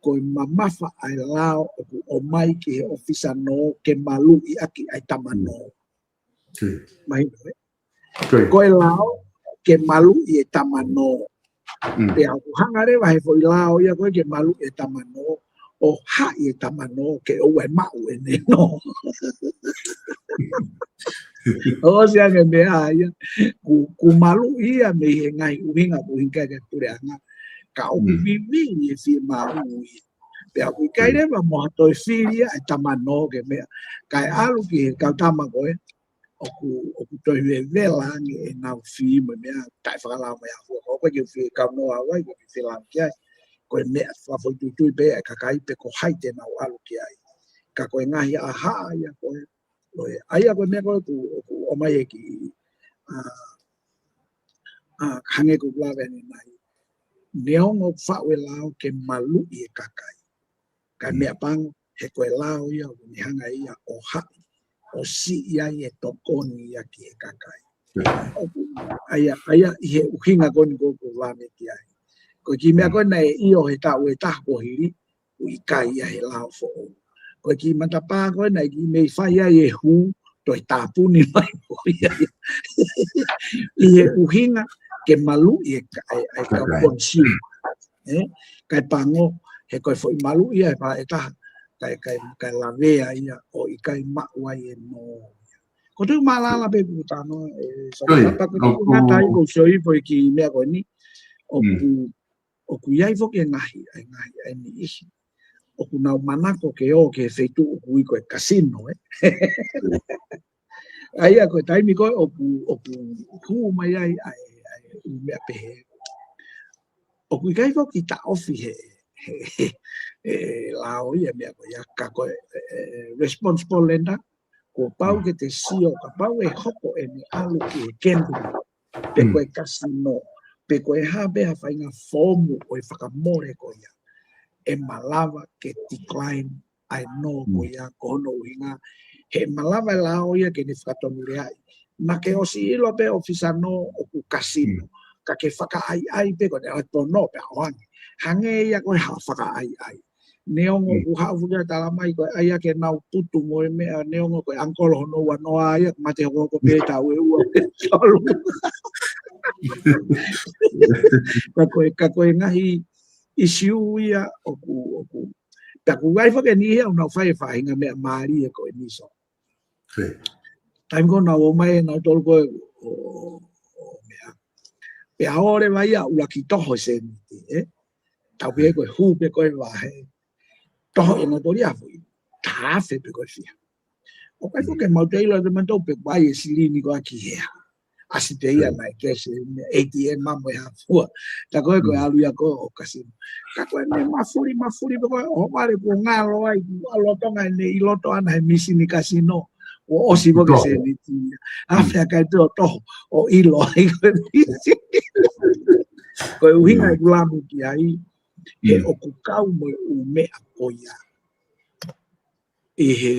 ko e mamafa ʻa e lao ʻoku ʻomai ki he ʻōfisa nō ke maluʻi ʻaki ʻa e tama nō. Mahino, ē? Ko e lao ke maluʻi e tama nō. Pea ʻoku hanga leva he foʻi lao ia ko ē ke maluʻi e tama nō, ʻo haʻi e tama nō ke ʻoua ʻe maʻu ʻene nō. ʻOsi ange meʻa ia, ku, ku maluʻi ia mei he ngaahi ʻuhinga, ʻuhinga ke puleʻanga. Ka ʻoku vivili e fiemaʻu ia. Pea ʻoku ʻikai leva mo ha toe fili ia e tama nō ke meʻa. Kae ʻalu ki he kau tama ko ē, ʻoku, ʻoku toe vevela ange ʻenau fī mo e meʻa taʻefakalao mai ʻa fua. Ko e kiʻi fī kau nō ʻa wai, ko e kiʻi fī lao ki ai. Ko e meʻa fakafoʻituitui pē ʻa e kakai pe ko hai te nau ʻalu ki ai. Ka ko e ngaahi ʻaha ia ko ē, ko e, ʻa ia ko e meʻa ko ē ʻoku, ʻoku ʻomai e kiʻi, ʻa, ʻa, hangē ko ʻeku lave ʻanenai. Neongo ʻoku faʻu e lao ke maluʻi e kakai. Ka meʻapango, he ko e lao ia, ʻoku ne hanga ia ʻo haʻi, ʻo siʻi ai e tokoni ia ki he kakai. ʻOku, ʻa ia, ʻa ia ʻi he ʻuhinga ko eni ko ē ʻoku lave ki ai. Ko e kiʻi meʻa ko ē naʻe ʻio he taʻu ʻe taha kuo hili, ʻoku ʻikai ia he lao foʻou. Ko e kiʻi matapā ko ē naʻe kiʻi mei fai ai e hū, toe tāpuni mai ko ia. ʻI he ʻuhinga ke maluʻi e ka-, e, e kau consumer. Ē? Kae pango, he ko e foʻi maluʻi ia ʻe pā ʻe taha, kae, kae, kae lavea ia ʻo ʻikai maʻu ai e nō. Ko e tuʻu mālala pē ʻeku tano, ē, so, pea ko e tuʻu ngata ai ko e sio hifo ki he meʻa ko eni, ʻoku, ʻoku ʻi ai foki e ngaahi, ʻa e ngaahi, ʻa e niʻihi. ʻOku nau manako ke ō ki he feituʻu ʻoku ui ko e kasino, ē? ʻA ia ko e taimi ko ē ʻoku, ʻoku hū mai ai ʻa e, ʻa e ʻū meʻa pehē. ʻOku ʻikai foki taʻofi he, he, he, he lao ia meʻa ko ia ka ko e, e, e, responsible lender, kuo pau ke te sio, kapau ʻe hoko ʻene ʻalu ki he gambling, pe ko e kasino, pe ko e hā pē ha faʻahinga foomu ʻo e fakamole ko ia. ʻE malava ke decline ʻa e nō ko ia ko hono ʻuhinga. He malava e lao ia ke ne fakatonuleaʻi. Naʻa ke ʻosi ʻilo pē ʻōfisa nō ʻoku kasino. Ka ke fakaʻaiʻai pē ko ʻene ʻalu ki he nō pea ʻoange. Hangē ia ko e hā fakaʻaiʻai. Neongo ʻoku haʻu fukia tala mai ko e ʻai ake nau putu mo e meʻa neongo ko e ʻangikolo hono ua noa ia, mate hokohoko pē taʻu ʻe ua pē tolu. Ka ko e, ka ko e ngaahi ʻisiū ia ʻoku, ʻoku. Pea ʻoku ʻi ai foki e niʻihi ia ʻoku nau fai e faʻahinga meʻa mālie ko eni so. Taimi ko ē naʻa nau ō mai ʻe nautolu ko ē ʻo, ʻo, ʻo meʻa. Pea ō leva ia ʻuluaki toho e sēniti, ē? Tau pehē ko e hū pē ko ē vahe. Toho ʻe nautolu ia foʻi. Tafe pē ko e fiha. ʻOku ʻikai foki ke mau toe ʻilo ʻe mautolu pe ʻoku ʻi ai e silini ko ē ki hea. ʻAsi pē ia naʻe kesi e ATM mo e hā fua. Tā ko ē ko e ʻalu ia ko ē ʻo kasino. Ka ko e meʻa mafuli, mafuli pē ko ē, ʻo vale kuo ngalo ai, kuo ʻalu ʻo tonga ʻene ʻi loto ʻana he misini kasino. Kuo ʻosi foki e sēniti ia. Afe ʻa kai pē ʻo toho, ʻo ʻilo ai ko e misini. Ko e ʻuhinga ʻeku lave ki ai, he ʻoku kau mo e ʻū meʻa ko ia. ʻI he,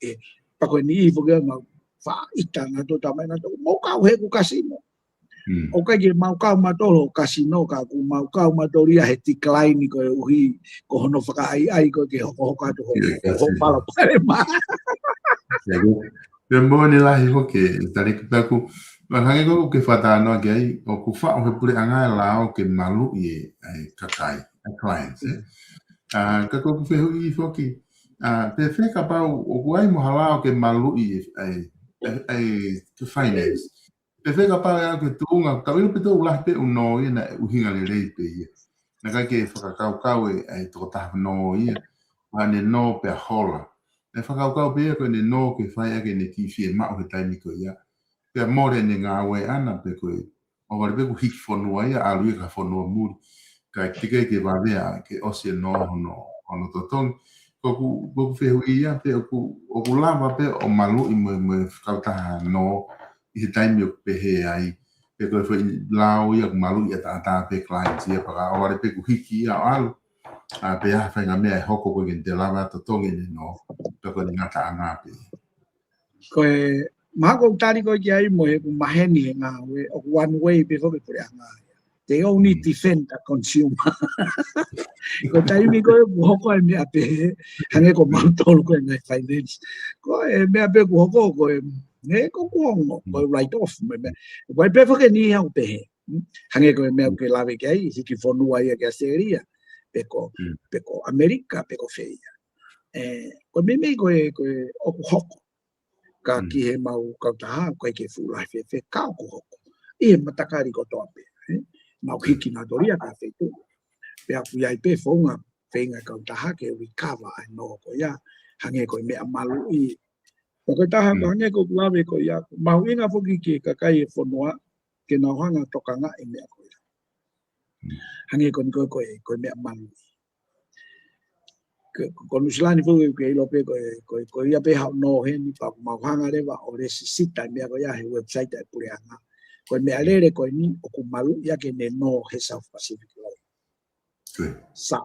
ē, pea ko e niʻihi foki ʻoku mau faʻa ʻita nautolu, tala mai nautolu, mau kau he ʻoku kasino. ʻOku ʻikai ke mau kau mautolu ʻo kasino, ka ʻoku mau kau mautolu ia he decline koeʻuhi ko hono fakaʻaiʻai ko ē ke hokohoko atu ho, ho palopalema. Pea moʻoni lahi foki e tali kitaku, ʻa hangē ko ē ʻoku ke fakatalanoa ki ai, ʻoku faʻu he puleʻanga e lao ke maluʻi e, e kakai, e clients, ē. ʻA, ka ko ʻeku fehuʻi foki, ʻa, pe fē kapau ʻoku ʻi ai mo ha lao ke maluʻi e, e, e, e, ke finance. Pe fē kapau ʻe aʻu ki he tuʻunga, ka ʻilo pe toe lahi pē ʻū nō ia naʻe ʻuhinga lelei pē ia. Naʻe ʻikai ke fakakaukau e, e tokotaha nō ia, ʻa ʻene nō pea hola. ʻE fakakaukau pē ia ko ʻene nō ke fai ʻaki ʻene kiʻi fiemaʻu he taimi ko ia. Pea mole ʻene ngāue ʻana pe ko e, ʻoku ʻalu pē kuo hiki fonua ia, ʻalu ia ki ha fonua muli. Kae teʻeki ke vave ke ʻosi e nō hono, hono totongi. Ko ʻeku, ko ʻeku fehuʻi ia pē ʻoku, ʻoku lava pē ʻo maluʻi mo e, mo e kautaha nō ʻi he taimi ʻoku pehē ai. Pe ko e foʻi lao ia ʻoku maluʻi ʻataʻatā pē clients ia pea ka ʻoku ʻalu pē kuo hiki ia ʻo ʻalu. ʻA, pe ʻa e faʻahinga meʻa ʻe hoko ko ē ke ne lava totongi ʻene nō. Pe ko e ngataʻanga pē. Ko e, mahalo ʻoku tali koe ki ai mo e ʻoku maheni he ngāue, ʻoku one way pē foki e puleʻanga ia. They only defend the consumer. Ko e taimi ko ē ʻoku hoko e meʻa pehē, hangē ko mautolu ko e ngaahi finance. Ko e meʻa pē ʻoku hoko ko e, ne ko kuongo, ko e write off, mo e meʻa. Ko e pē foki e niʻihi ʻoku pehē. Hangē ko e meʻa ʻoku ke lave ki ai, hiki fonua ia ki ʻAositelēlia. Pe ko, pe ko ʻAmelika, pe ko fē ia. ʻE, ko e meimei ko e, ko e ʻoku hoko. Ka ki he mau kautaha, ko e ke fuʻu lahi fēfē ka ʻoku hoko. ʻI he matakali kotoa pē, ē? Mau hiki nautolu ia ki ha feituʻu. Pea ʻoku ʻi ai pē founga, feinga kautaha ke recover ai nō ko ia, hangē ko e meʻa maluʻi. Ko e taha, hangē ko ʻeku lave ko ia, mahuʻinga foki ki he kakai e fonua, ke nau hanga tokangaʻi e meʻa ko ia. Hangē ko eni ko e, ko e, ko e meʻa maluʻi. Ko, ko, ko Nuʻusila ni foki ʻoku ke ʻilo pē ko e, ko e, ko ia pē haʻo nō heni pea ʻoku mau hanga leva ʻo lēsisita e meʻa ko ia he website ʻa e puleʻanga. Ko e meʻalele ko eni ʻoku maluʻi ʻaki ʻene nō he South Pacific Law. Sa.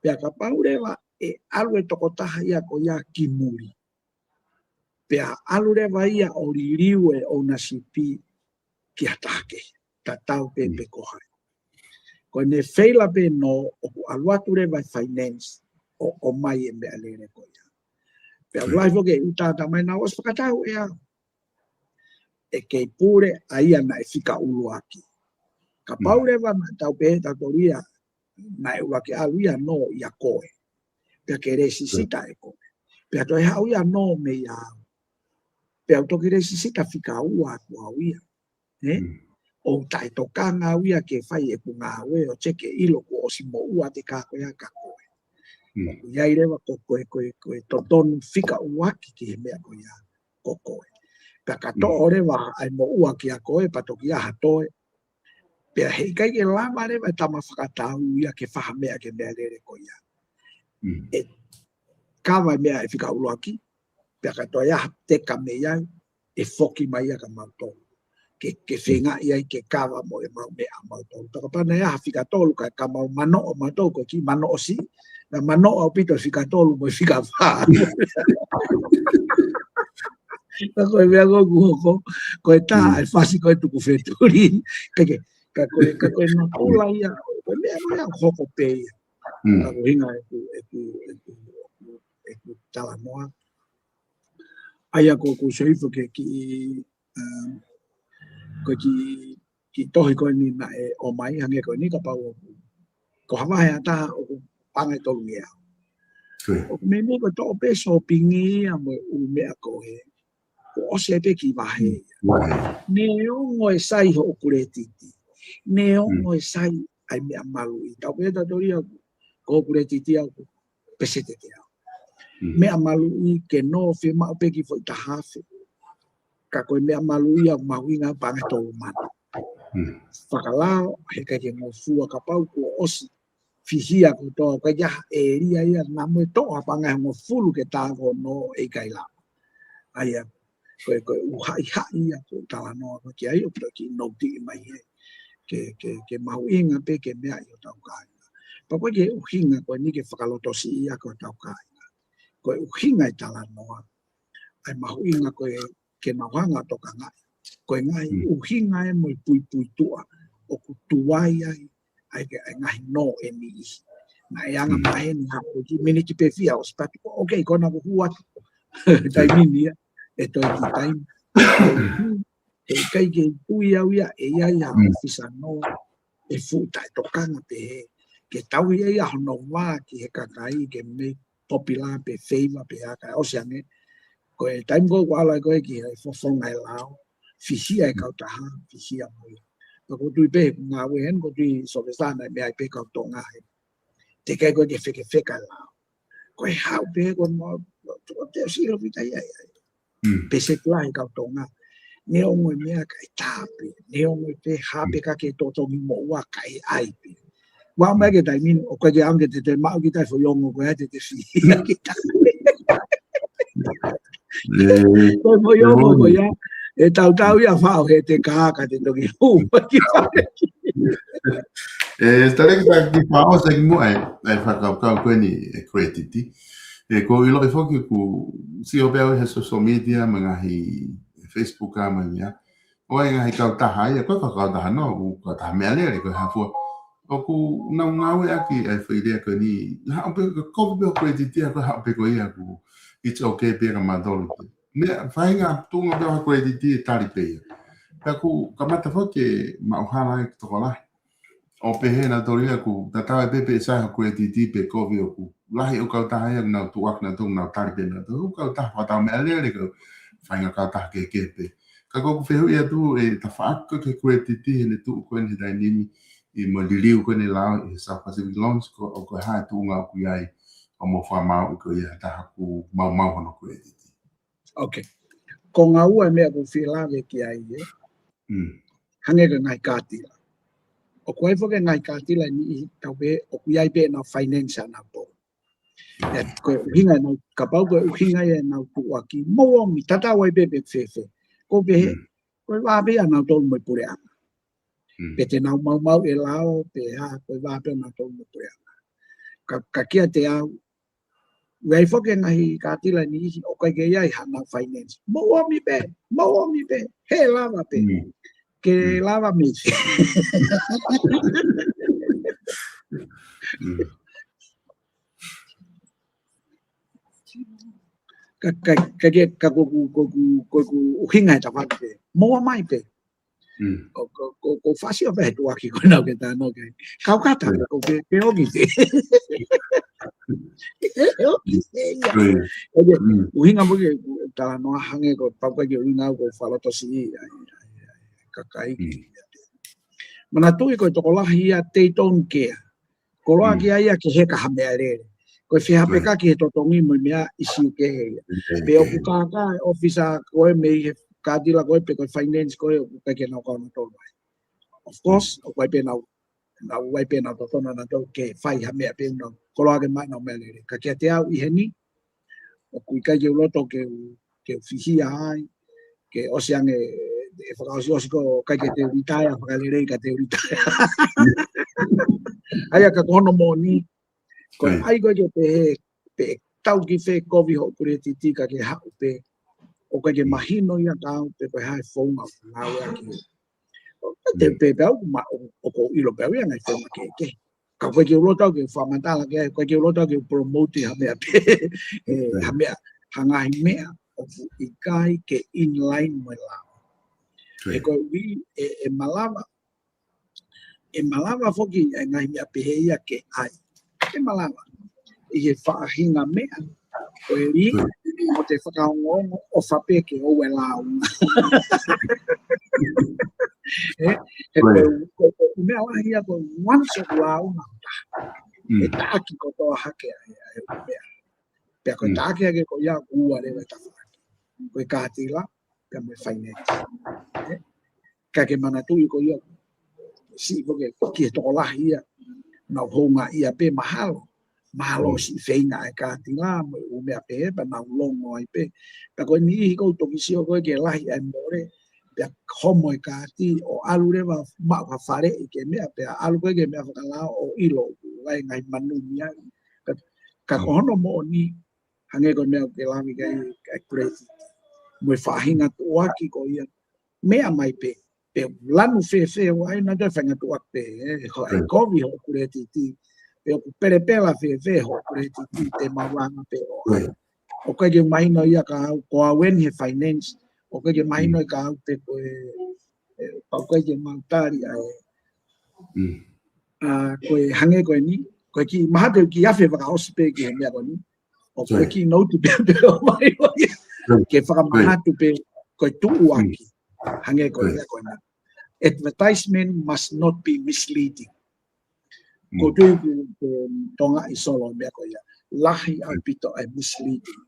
Pea kapau leva ʻe ʻalu e tokotaha ia ko ia ki muli. Pea ʻalu leva ia ʻo liliu e ownership ki ha taha kehe, tatau pē pe ko hai. Ko ʻene feila pē nō ʻoku ʻalu atu leva e finance ʻo, ʻomai e meʻalele ko ia. Pea ʻoku lahi foki e ʻuta ʻa mai naʻa ʻosi fakatau ʻe au. ʻE kei pule ʻa ia naʻe fika ʻuluaki. Kapau leva naʻa tau pehē tautolu ia naʻe ʻuluaki ʻalu ia nō ʻia koe. Pea ke lēsisita ʻe koe. Pea toe haʻu ia nō meia au. Pea u toki lēsisita fika ua atu au ia. Ē? ʻOku taʻetokanga au ia ke fai ʻeku ngāue ʻo teke ʻilo kuo ʻosi moʻua ʻa e kā ko ia kia koe. ʻOku ʻi ai leva ko, ko e, ko e, ko e totonu fika ʻuluaki ki he meʻa ko ia ko koe. Pea ka toʻo leva ʻa e moʻua kia koe, pea toki ʻaha toe. Pea heʻikai ke lava leva e tama fakatau ia ke fai ha meʻa ki he meʻalele ko ia. ʻE kava e meʻa ʻe fika ʻuluaki, pea ka toe ʻaha teka mei ai, ʻe foki mai ia kia mautolu. Ke, ke feingaʻi ai ke kava mo e mau meʻa mautolu. Pea kapau naʻe ʻaha fika tolu ka, ka mau manoʻo mautolu ko e kiʻi manoʻo siʻi, naʻe manoʻo ʻaupito fika tolu mo e fika fā. Ka ko e meʻa ko ē ʻoku hoko, ko e taha e fasi ko e tuku fetuli. Ka ke, ka ko e, ka ko e natula ia, ko e meʻa ko ia ʻoku hoko pē ia. Ka ko e ʻuhinga ʻeku, ʻeku, ʻeku, ʻeku, ʻeku talanoa. ʻA ia ko ʻeku sio hifo ki he kiʻi, um, ko e kiʻi, kiʻi tohi ko eni naʻe ʻomai hangē ko eni kapau ʻoku, ko ha vahe ʻa taha ʻoku paʻanga ʻe tolungeau. ʻOku meimei ko e toʻo pē sōpingi ia mo e ʻū meʻa ko ē. Kuo ʻosi pē kiʻi vahe ia. Neongo e sai hoʻo kuletiti. Neongo e sai ʻa e meʻa maluʻi. Tau pehē tautolu ia ko hoʻo kuletiti ʻoku peseti ʻe teau. Meʻa maluʻi ke nō fiemaʻu pē kiʻi foʻi taha afe. Ka ko e meʻa maluʻi ʻoku mahuʻinga paʻanga ʻe tolu mano. Fakalao, heʻikai ke ngofua kapau kuo ʻosi fihia kotoa, ʻikai ke ʻi ai ha ʻēlia ia, naʻa mo e toʻo ha paʻanga ʻe hongofulu ke tā ko ē ʻoku ʻikai lava. ʻA ia, ko e, ko e ʻū haʻihaʻi ia ʻoku talanoa ko ē ki ai, ʻoku toe kiʻi nouti mai ai. Ke, ke, ke mahuʻinga pē ke meaʻi hotau kāinga. Pea ko e ʻuhinga ko eni ke fakalotosiʻi ʻaki hotau kāinga. Ko e ʻuhinga e talanoa. ʻA e mahuʻinga ko e ke nau hanga ʻo tokangaʻi. Ko e ngaahi ʻuhinga ē mo e puipuituʻa ʻoku tuai ai, ʻa e ke, ʻa e ngaahi nō ʻe niʻihi. Naʻe anga maheni ha ko e kiʻi miniti pē fia ʻosi patu ko, okay, ko ena kuo hū atu. Taimi ni ia, ʻe toe kiʻi taimi. Heʻikai ke tui au ia, ʻe ʻi ai ha ʻōfisa nō, ʻe fuʻu taʻetokanga pehē. Ke tauhi ia hono vā ki he kakai, ke mei popular pe favor pe ʻa e kakai ʻosi ange. Ko e taimi ko ē ʻoku ʻalu ai ko ē ki he fofonga e lao, fihia e kautaha, fihia mo ia. Pea ʻoku ou tui pē he ʻeku ngāue heni, ʻoku ou tui Sovesana ʻe meʻa ai pē kau Tonga heni. Teʻeki ai ko ē ke fekefeka e lao. Ko e haʻu pē ko e mo ʻo te ʻosi ʻilo kita ia ia. Pe se tulahi kau Tonga. Neongo e meʻa kae tā pē. Neongo e pē hape ka ke totongi mo ua kae ʻai pē. Ua mai ke taimi ni, ʻoku ke ange te te maʻu kita foʻi ongo ko ia te te fihia kita. Ko e foʻi ongo ko ia, e tautau ia fao he te kā ka te toki hū mai ki fale. E, tale ki tā ki fao sa ki mua e, e fakakaukau ko eni e credit. E, ko ʻilo foki ku sio pē au he social media, ma ngahi Facebook a ma ia. ʻO e ngahi kautaha ia, ko e kautaha no, ʻo kautaha meʻalele, ko e hafua. ʻOku nau ngāueʻaki e foʻi lea ko eni, haʻu pē ko kovi pē ho credit ia, ko haʻu pē ko ia ku, it's okay pē ka matolu pē. Meʻa, faʻahinga tuʻunga pē ho credit e tali pē ia. Pea ku kamata foki e maʻuhala e tokolahi. ʻO pehē nautolu ia ku, tatau ai pē pe sai ho credit pe kovi ʻoku. Lahi ʻo kautaha ia, nau tuʻaki nautolu nau tali pē nautolu. ʻO kautaha fakatau meʻalele ka faʻahinga kautaha kehekehe pē. Ka ko ʻeku fehuʻi atu e tafaʻaki ko e credit he ne tuʻu ko eni he taimi ni ʻi mo liliu ko eni lao ʻi he South Pacific Loans ko, ʻoku hā e tuʻunga ʻoku ʻi ai ʻo mo fakamaau ko ia taha ku maumau hono credit. Ok. Ko ngā ua meʻa ko fila ve ki ai e. Hangē ko e ngaahi kātila. ʻOku ʻi ai foki e ngaahi kātila ni ʻi tau pē, ʻoku ʻi ai pē nau finance ʻa nau pō. Ia, ko e ʻuhinga nau, kapau ko e ʻuhinga ia nau tuʻaki, mo ʻomi, tatau ai pē pe fēfē. Ko pehē, ko e vā pē ʻa nau tolu mo e puleʻanga. Pe te nau maumau e lao, pe ha, ko e vā pē ʻa nau tolu mo e puleʻanga. Ka, ka kiate au, ʻoku ʻi ai foki e ngaahi kātila ni ʻoku ʻikai ke ʻi ai ha nau finance. Mo ʻomi pē, mo ʻomi pē, he lava pē. Ke lava mei. Ka, ka, ka, ka, ka ko ʻeku, ko ʻeku, ko ʻeku ʻuhinga he tafaʻaki pē. Mo ʻomai pē. Ko, ko, ko, ko fasi o pē he tuʻaki ko nau ke tano ke. Kau kata, ko ke, ke oki te. Ke oki te, ia. Oke, ʻuhinga mo ke, talanoa hangē ko, pau ka ke ʻuhinga ko faloto si, ia, ia, ia, kakai ki, ia. Manatuʻi ko e tokolahi ia, they don't care. Koloa ki ai ia ke heka ha meʻalele. Ko e fehapeka ki he totongi mo e meʻa ʻi siu kehe ia. Pe ʻoku kākā e ʻofisa ko e mei he kātila ko e pe ko e finance ko e ʻoku ʻikai ke nau kau nautolu ai. Of course, ʻoku ʻi ai pē nau, nau ʻi ai pē nau totonu nautolu ke fai ha meʻa pē nau. Koloa ke mai nau meʻalele. Ka kiate au ʻi heni, ʻoku ʻikai ke u loto ke u, ke u fihia ai, ke ʻosi ange e fakaʻosiʻosi ko ʻikai ke te u litaea, fakalelei ka te u litaea. ʻA ia ka ko hono moʻoni, ko e ʻai ko e ke pehē, pe tau ki fē kovi hoʻo credit ka ke haʻu pē, ʻoku ʻikai ke mahino ia ka au pe ko e hā e founga ngāueʻaki. Te pe pe au ma, ʻo, ʻoku ou ʻilo pē au ia ngaahi founga kehekehe. Ka ʻoku ʻikai ke u loto au ke fakamatala ke, ʻoku ʻikai ke u loto au ke promote ha meʻa pē, e, ha meʻa, ha ngaahi meʻa ʻoku ʻikai ke in line mo e lao. He ko e ʻuhi, e, e malava, e malava foki e ngaahi meʻa pehē ia ke ʻai. E malava. ʻI he faʻahinga meʻa, ko e li, mo te fakaongoongo ʻofa pē ke ʻoua ʻe lāunga. E, he ko e, ko e, ko e meʻa lahi ia ko e once ʻoku lāunga ʻo taha. E taʻaki kotoa hake ai, ai, meʻa. Pea ko e taʻaki hake ko ia ʻoku ua leva e tafaʻaki. Ko e kātila, pea mo e finance. E, ka ke manatuʻi ko ia, siʻi ko ke, ki he tokolahi ia, nau houngaʻia pē mahalo. Mahalo siʻi feinga e kātila, mo e ʻū meʻa pē, pea nau longo ai pē. Pea ko e niʻihi ʻoku ou toki sio ko e ke lahi ai mole, pea homo e kāti, ʻo ʻalu leva maʻu ha faleʻi ke meʻa, pea ʻalu ko e ke meʻa fakalao ʻo ʻilo, ʻoku ʻi ai e ngaahi manumi ai. Ka, ka ko hono moʻoni, hangē ko e meʻa ʻoku ke lave ki ai, e credit. Mo e faʻahinga tuʻuaki ko ia, meʻa mai pē, pe lanu fēfē ʻo ʻai naʻa te faʻahinga tuʻuaki pē, e, ho, e kovi hoʻo credit, pe ʻoku pelepela fēfē hoʻo credit, te mau langa pē ʻo ʻai. ʻOku ʻikai ke mahino ia ka au, ko au eni he finance, ʻoku ʻikai ke mahino ia ka au pe ko e, e, pau ʻikai ke mau tali ai. ʻA, ko e hangē ko eni, ko e kiʻi mahalo kiʻi afe fakaʻosi pē ki he meʻa ko eni. ʻO ko e kiʻi nouti pē pē ʻo mai ʻo ia. Ke fakamanatu pē ko e tuʻuaki. Hangē ko ia ko ena. Advertisement must not be misleading. Ko tui ku, ku Tonga ʻi Solo meʻa ko ia. Lahi ʻaupito e misleading.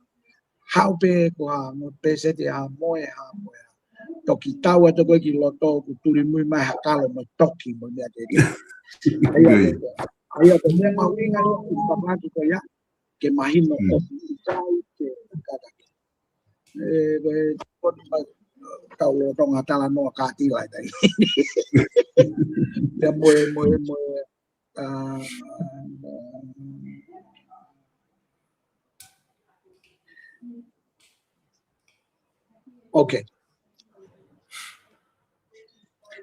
haʻu pē ko ha mo peseti ha moe ha moe. Toki tau atu ko ē ki loto ʻoku tuli mui mai ha kalo mo toki mo mea ke. ʻA ia ko ʻa ia ko e meʻa mahuʻinga ʻi he papaki ko ia ke mahino ʻoku ʻikai ke kata. ʻE, ko e, ko e, tau loto ngā talanoa kātila ʻi tai. Pea mo e, mo e, mo e, ʻa, okay.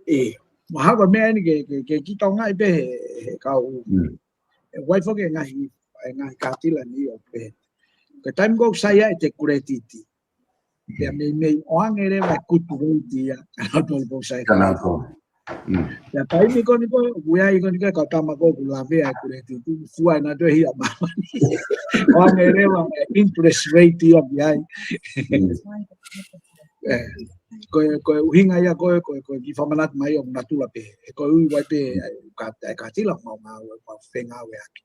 ʻE, mahalo ko e meʻa eni ke, ke, ke kitaungaʻi pē he, he kau, ʻe, ʻoku ʻi ai foki e ngaahi, e ngaahi kātila ni ʻoku pehē. Ko e taimi ko ē ʻoku sai ai ʻete kuletiti. Pea meimei ʻoange leva e kutu kuletiti ia, ka nau tolu ʻoku sai. Ka nau tolu. Pea taimi ko eni ko ē, ʻoku ʻi ai ko eni ko ē, kau tama ko ē ʻoku lavea e kuletiti, fua ʻenau toe hia māmani. ʻOange leva e interest rate ia ki ai. ʻE, ko e, ko e ʻuhinga ia ko e, ko e, ko e kiʻi fakamanatu mai ʻoku natula pē. ʻE ko e ui wai pē, ʻa e, ka, ʻa e kātila mau ngāue, mau fengāueʻaki.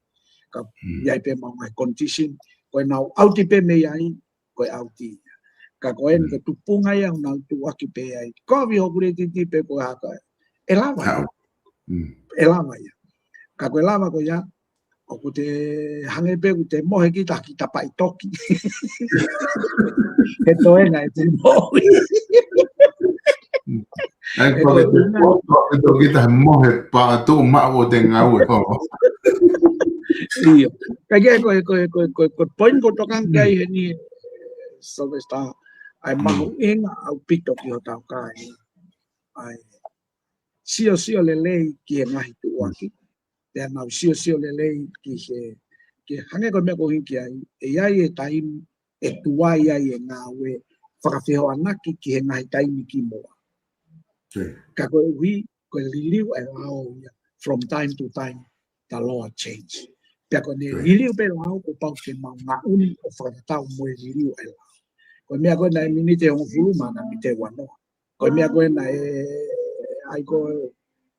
Ka ʻi ai pē mau ngaahi condition, ko ʻenau ʻauti pē mei ai, ko e ʻauti ia. Ka ko eni ko e tupunga ia ʻoku nau tuʻuaki pē ai. Kovi hoku kuletiti pē ko e hā ka. ʻE lava ia. ʻE lava ia. Ka ko e lava ko ia, ʻoku te hangē pē ʻoku te mohe kita ki tapaʻi toki. He toenga ʻete mohe. ʻAi, ʻe ko e ʻoku te ʻuhinga. Poto, ʻe toki ta mohe pā tuʻu maʻu ʻo te ngāue ho. ʻIo. Ka ke ko e, ko e, ko e, ko e, ko e point ko e tokanga ki ai heni Sylvester. ʻAi mahuʻinga ʻaupito ki hotau kāinga. ʻAi. Siosio lelei ki he ngaahi tuʻuaki. Pea nau siosio lelei ki he, ki he hangē ko e meʻa ko ē ʻoku ʻuhinga ki ai, ʻe ʻi ai e taimi, ʻe tuai ai e ngāue, fakafehoanaki ki he ngaahi taimi kimuʻa. Ka koeʻuhi, ko e liliu e lao ia, from time to time, the law change. Pea ko ʻene liliu pē lao, kuo pau ke mau ngaʻunu ʻo fakatatau mo e liliu e lao. Ko e meʻa ko ē naʻe miniti ʻe hongofulu ma na mite uanoa. Ko e meʻa ko ē naʻe, ʻai ko e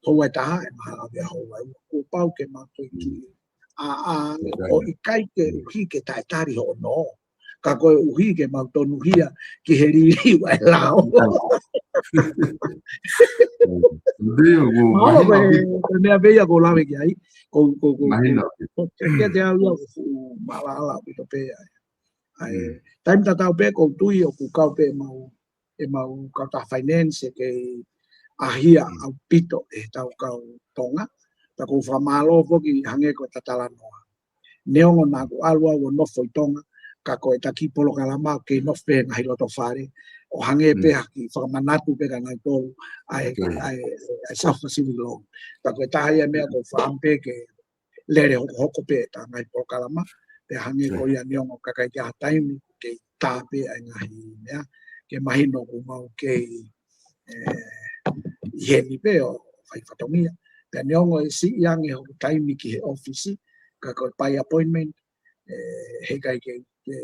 houa ʻe taha, ʻe maha ave a houa ʻe ua. Kuo pau ke mau toe ki. ʻA, ʻa, ʻo ʻikai ke ʻuhi ke taʻetali hoʻo nō. Ka koeʻuhi ke mau tonuhia ki he liliu e lao. Mahalo ko e, ko e meʻa pē ia ʻoku ou lave ki ai. Ko, ko, ko, ko, ko, ke te au ia ʻoku fuʻu maʻalaʻala ʻaupito pē ai. ʻAi, taimi tatau pē ʻoku ou tui ʻoku kau pē mau ʻemau kautaha finance ʻe kei ʻahia ʻaupito ʻe heʻetau kau Tonga. Pea ʻoku ou fakamālō foki hangē ko ʻeta talanoa. Neongo naʻa ku ʻalu au ʻo nofo ʻi Tonga, ka ko ʻeta kiʻi polokalama ʻoku kei nofo pē he ngaahi loto fale, ʻo hangē pē ha kiʻi fakamanatu pē kia nautolu, ʻa e, ʻa e, ʻa e South Pacific Loan. Pea ko e taha ia e meʻa ʻoku ou fakaʻamu pē ke lele hokohoko pē ʻeta ngaahi polokalama, pea hangē ko ia neongo ʻoku ʻikai ke ʻi ai ha taimi, kei tā pē ʻa e ngaahi meʻa, ke mahino ʻoku mau kei, ʻe, ʻi heni pē ʻo fai fatongia. Pea neongo ʻe siʻi ange hoku taimi ki he ʻōfisi, ka ko e by appointment, ʻe, heʻikai ke, ke,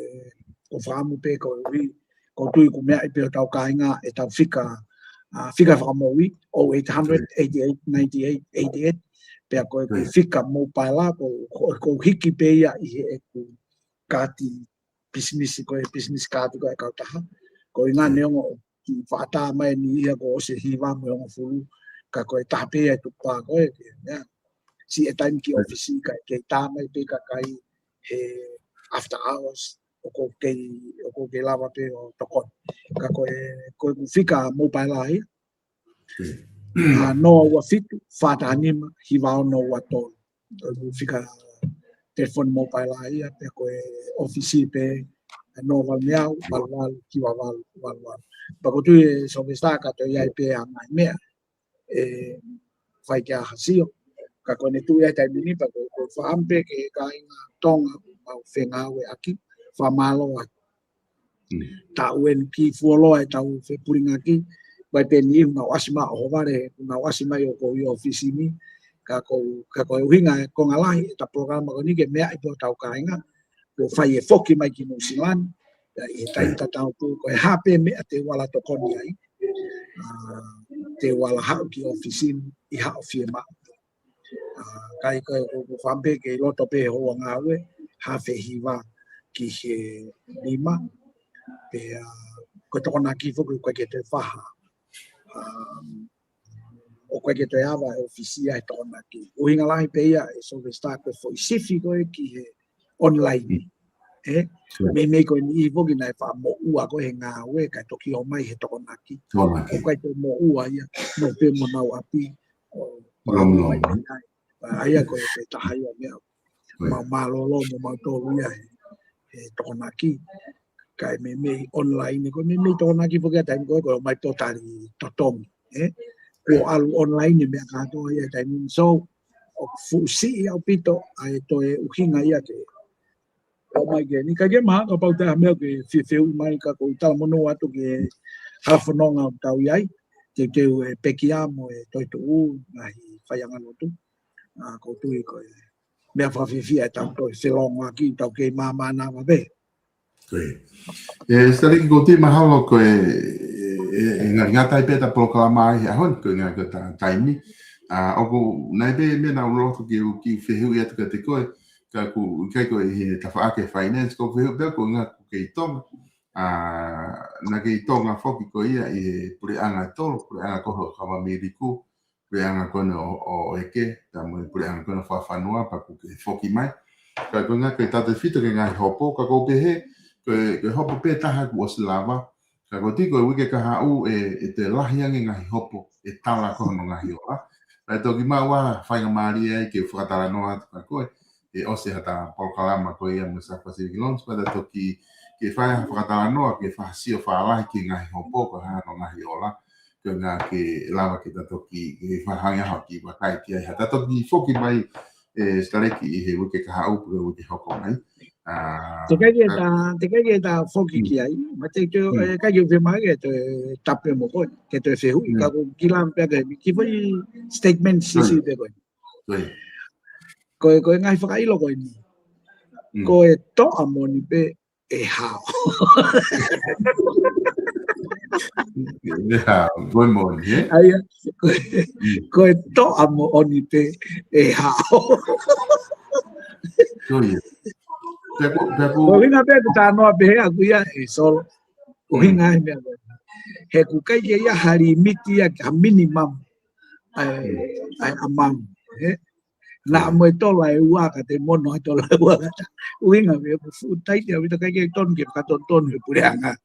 ʻoku ou fakaʻamu pē koeʻuhi, ʻoku ou tui ʻoku meaʻi pē ʻe hotau kāinga ʻetau fika, ʻa, fika fakamoʻui, oh eight hundred, eighty-eight, ninety-eight, eighty-eight, pea ko e, ko e fika mobile, ko, ko, ʻoku ou hiki pē ia ʻi heʻeku kaati pisinisi, ko e business card ko e kautaha. Ko e ʻuhinga neongo ʻoku fakaʻatā mai eni ia kuo ʻosi e hiva mo e hongofulu, ka ko e taha pē ia e tukupā ko ē, ke, meʻa. Siʻi e taimi ki ʻōfisi ka, kei tā mai pē kakai he after hours, ʻoku ou kei, ʻoku ou kei lava pē ʻo tokoni. Ka ko e, ko ʻeku fika mobile ia, ʻa, noa ua fitu, fā taha nima, hiva ono ua tolu. Ko ʻeku fika telefoni mobile ia, pea ko e ʻōfisi pē, noa valu meau, valu valu, hiva valu, valu valu. Pea ʻoku ou tui ʻe Sylvester ka toe ʻi ai pē ha ngaahi meʻa ʻe fai ke ʻasi ʻo. Ka ko ʻene tuʻu ia he taimi ni pea ʻoku ou, ʻoku ou fakaʻamu pē ki he kāinga Tonga ʻoku mau fengāueʻaki, fakamālō atu. Taʻu eni kiʻi fuoloa ʻetau fepulingaki, ʻoku ʻi ai pē niʻihi ʻoku nau ʻasi mai ʻo ʻohovale, ʻoku nau ʻasi mai ʻo ʻoku ou ʻi ʻōfisi ni, ka ko, ka ko e ʻuhinga e konga lahi ʻeta polokalama ko eni ke meaʻi pē ʻe hotau kāinga, kuo fai e foki mai ki Nuʻusila ni, ʻi he taimi tatau pē ko e hā pē meʻa te u ala tokoni ai, ʻa, te u ala haʻu ki ʻōfisi ni ʻi haʻo fiemaʻu. ʻA, ka ʻi ai ko e, ko, ko e fakaʻamu pē ke ʻi loto pē houa ngāue, haafe hiva ki he nima, pea ko e Tokonaki foki ʻoku ʻikai ke toe faha. Um, ʻoku ʻikai ke toe ava e ʻōfisi ia he Tokonaki. ʻUhinga lahi pē ia ʻe Sylvester ko e foʻi sifi ko ē ki he online. ʻE, meimei ko e niʻihi foki naʻe faʻa moʻua ko ē he ngāue kae toki ō mai he Tokonaki. ʻOku ʻikai toe moʻua ia, mo pē mo nau ʻapi, ʻo, ʻo ō mai. ʻA ia ko e, ko e taha ia meʻa. Mau mālōlō mo mautolu ia he, he Tokonaki. Kae meimei online, ko e meimei Tokonaki foki ʻa e taimi ko ē, ko e ō mai pōtali totongi, ʻe? Kuo ʻalu online e meʻa kātoa ia he taimi ni. So, ʻoku fuʻu siʻi ʻaupito ʻa e toe ʻuhinga ia ke ʻomai ke ni. Ka ke maha, kapau te ʻai ha meʻa ke fiefehuʻi mai ka ʻoku ou talamonū atu ki he hala fononga ʻoku tau ʻi ai. Teuteu e pekia mo e toetuʻu, ngaahi faiʻanga lotu. ʻA, ʻoku ou tui ko e meʻa fakafiefia ʻetau toe felongoaki, tau kei māmānava pē. Ko ia. ʻE, Sitaleki, ʻoku ou tui mahalo ko e, ʻe, ʻe, ʻe ngata, ngata ai pē ʻeta polokalama ʻi he ʻaho ni, ko e ʻuhinga ko ʻeta taimi. ʻA, ʻoku ʻi ai pē meʻa naʻá ku loto ke u kiʻi fehuʻi atu kiate koe, ka ʻoku ʻikai ko e ʻi he tafaʻaki finance, ko e fehuʻi pē ko e ʻuhinga ʻoku kei Tonga. ʻA, naʻá ke ʻi Tonga foki ko ia ʻi he puleʻanga ʻe tolu, puleʻanga ko ē ʻo Kavamiliku, puleʻanga ko eni ʻo, ʻo ʻEke, pea mo e puleʻanga ko eni ʻo Fakafanua, pea kuo ke foki mai. Ka ko e ʻuhinga ko e tautefito ki he ngaahi hopo, ka ʻoku ou pehē, ko e, ko e hopo pē taha kuo ʻosi lava, ka ʻoku ou tui ko e uike kahaʻu ʻe, ʻe toe lahi ange ngaahi hopo, ʻe tala ko hono ngaahi ola. Pea toki maʻu ha faingamālie ai ke fakatalanoa atu kia koe, ʻe ʻosi haʻata polokalama ko ia mo e South Pacific Loans, pea ta toki ke fai ha fakatalanoa, ke fakasio fakalahi ki he ngaahi hopo, ko e hā hono ngaahi ola, ko e ʻuhinga ke lava ke ta toki, ke fakahā ange ha kiʻi vakai ki ai, haʻata toki foki mai, ʻe, Sitaleki ʻi he uike kahaʻu, pe ko e uike hoko mai. ʻA, Teʻeki ai ke ta, teʻeki ai ke ta foki ki ai, ma te te, ʻe, ʻikai ke u fiemaʻu ke toe tapu mo koe, ke toe fehuʻi, ka ʻoku ou kiʻi lave pē ki he, kiʻi foʻi statement siʻisiʻi pē ko ē. Ko e, ko e ngaahi fakaʻilo ko eni. Ko e toʻa moʻoni pē ʻe hao. ʻE hao, ko e moʻoni, ʻe? ʻA ia, ko e, ko e toʻa moʻoni pē ʻe hao. Ko ia. Pea ko, pea ko. Ko e ʻuhinga pē ʻeku talanoa pehē ʻaʻaku ia ʻe Solo. Ko e ʻuhinga ʻi he meʻa ko ē. He ʻoku ʻikai ke ʻi ai ha limiti ia, ha minimum. ʻA e, ʻa e amount, ʻe? Naʻa mo e tola ʻe ua ka te mono ha tola ʻe ua ka ta. ʻUhinga pē ʻoku fuʻu taite ʻaupito, ʻikai ke tonu ke fakatonutonu he puleʻanga.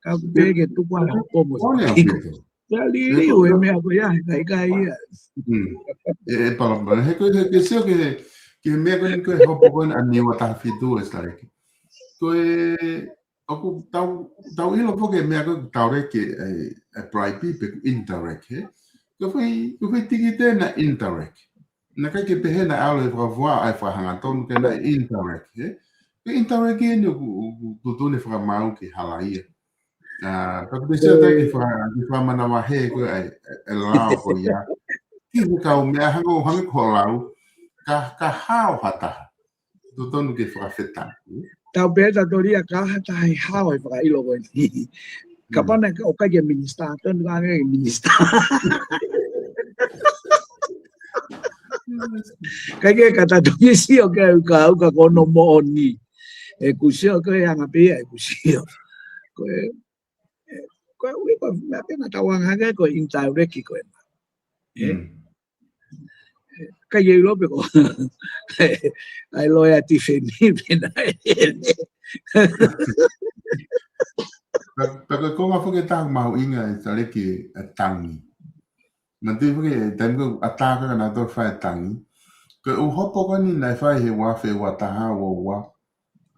Ka ʻoku pehē ke tuku ʻa e hopo mo e fakaʻilo. Pea liliu e meʻa ko ia, ʻikai, ʻikai ia. ʻE, ʻe palopalema. He ko e, he ke sio ki he, ki he meʻa ko eni ko e hopo ko eni ʻa Niua taha fitu ʻe Sitaleki. Ko e, ʻoku tau, tau ʻilo foki e meʻa ko e tauleki ʻa e, ʻa e bribe pe ko e indirect, ʻe? Ko e foʻi, ko e foʻi tikite naʻe indirect. Naʻe ʻikai ke pehē naʻe ʻalu ʻo fakafuaʻi ʻa e fakahangatonu ka naʻe indirect, ʻe? Ko e indirect eni ʻoku, ʻoku tuʻutuʻuni fakamaau ke halaia. ʻA, ka ʻoku te sio atu ki he faka-, ki he fakamanavahē ko ē ʻa e, ʻa e lao ko ia. Ki he kau meʻa hangē, hangē ko hoʻo lau, ka, ka hao ha taha. Totonu ke fakafetaʻi. Tau pehē ʻe tautolu ia ka hā ha taha ʻe hao he fakaʻilo ko eni. Kapau naʻe ʻikai ke minisitā, tonu ka ke minisitā. ʻIkai ke ka ta toki sio ki he ʻuka, ʻuka ko hono moʻoni. ʻEku sio ko e anga pē ia ʻeku sio. Ko e, ko e ui ko e meʻa pē naʻa tau anga hake ko e indirect ko ena. ʻE? ʻIkai ke u ʻilo pe ko e, ʻa e loea Tifeni pe naʻe ʻene. Pea, pea ko e konga foki ʻe taha mahuʻinga ʻe Sitaleki ʻa e tangi. Manatuʻi foki e taimi ko ē ʻa e taʻu ko ē naʻa tau fai e tangi. Ko e ʻū hopo ko eni naʻe fai he ua afe ua taha, ua ua.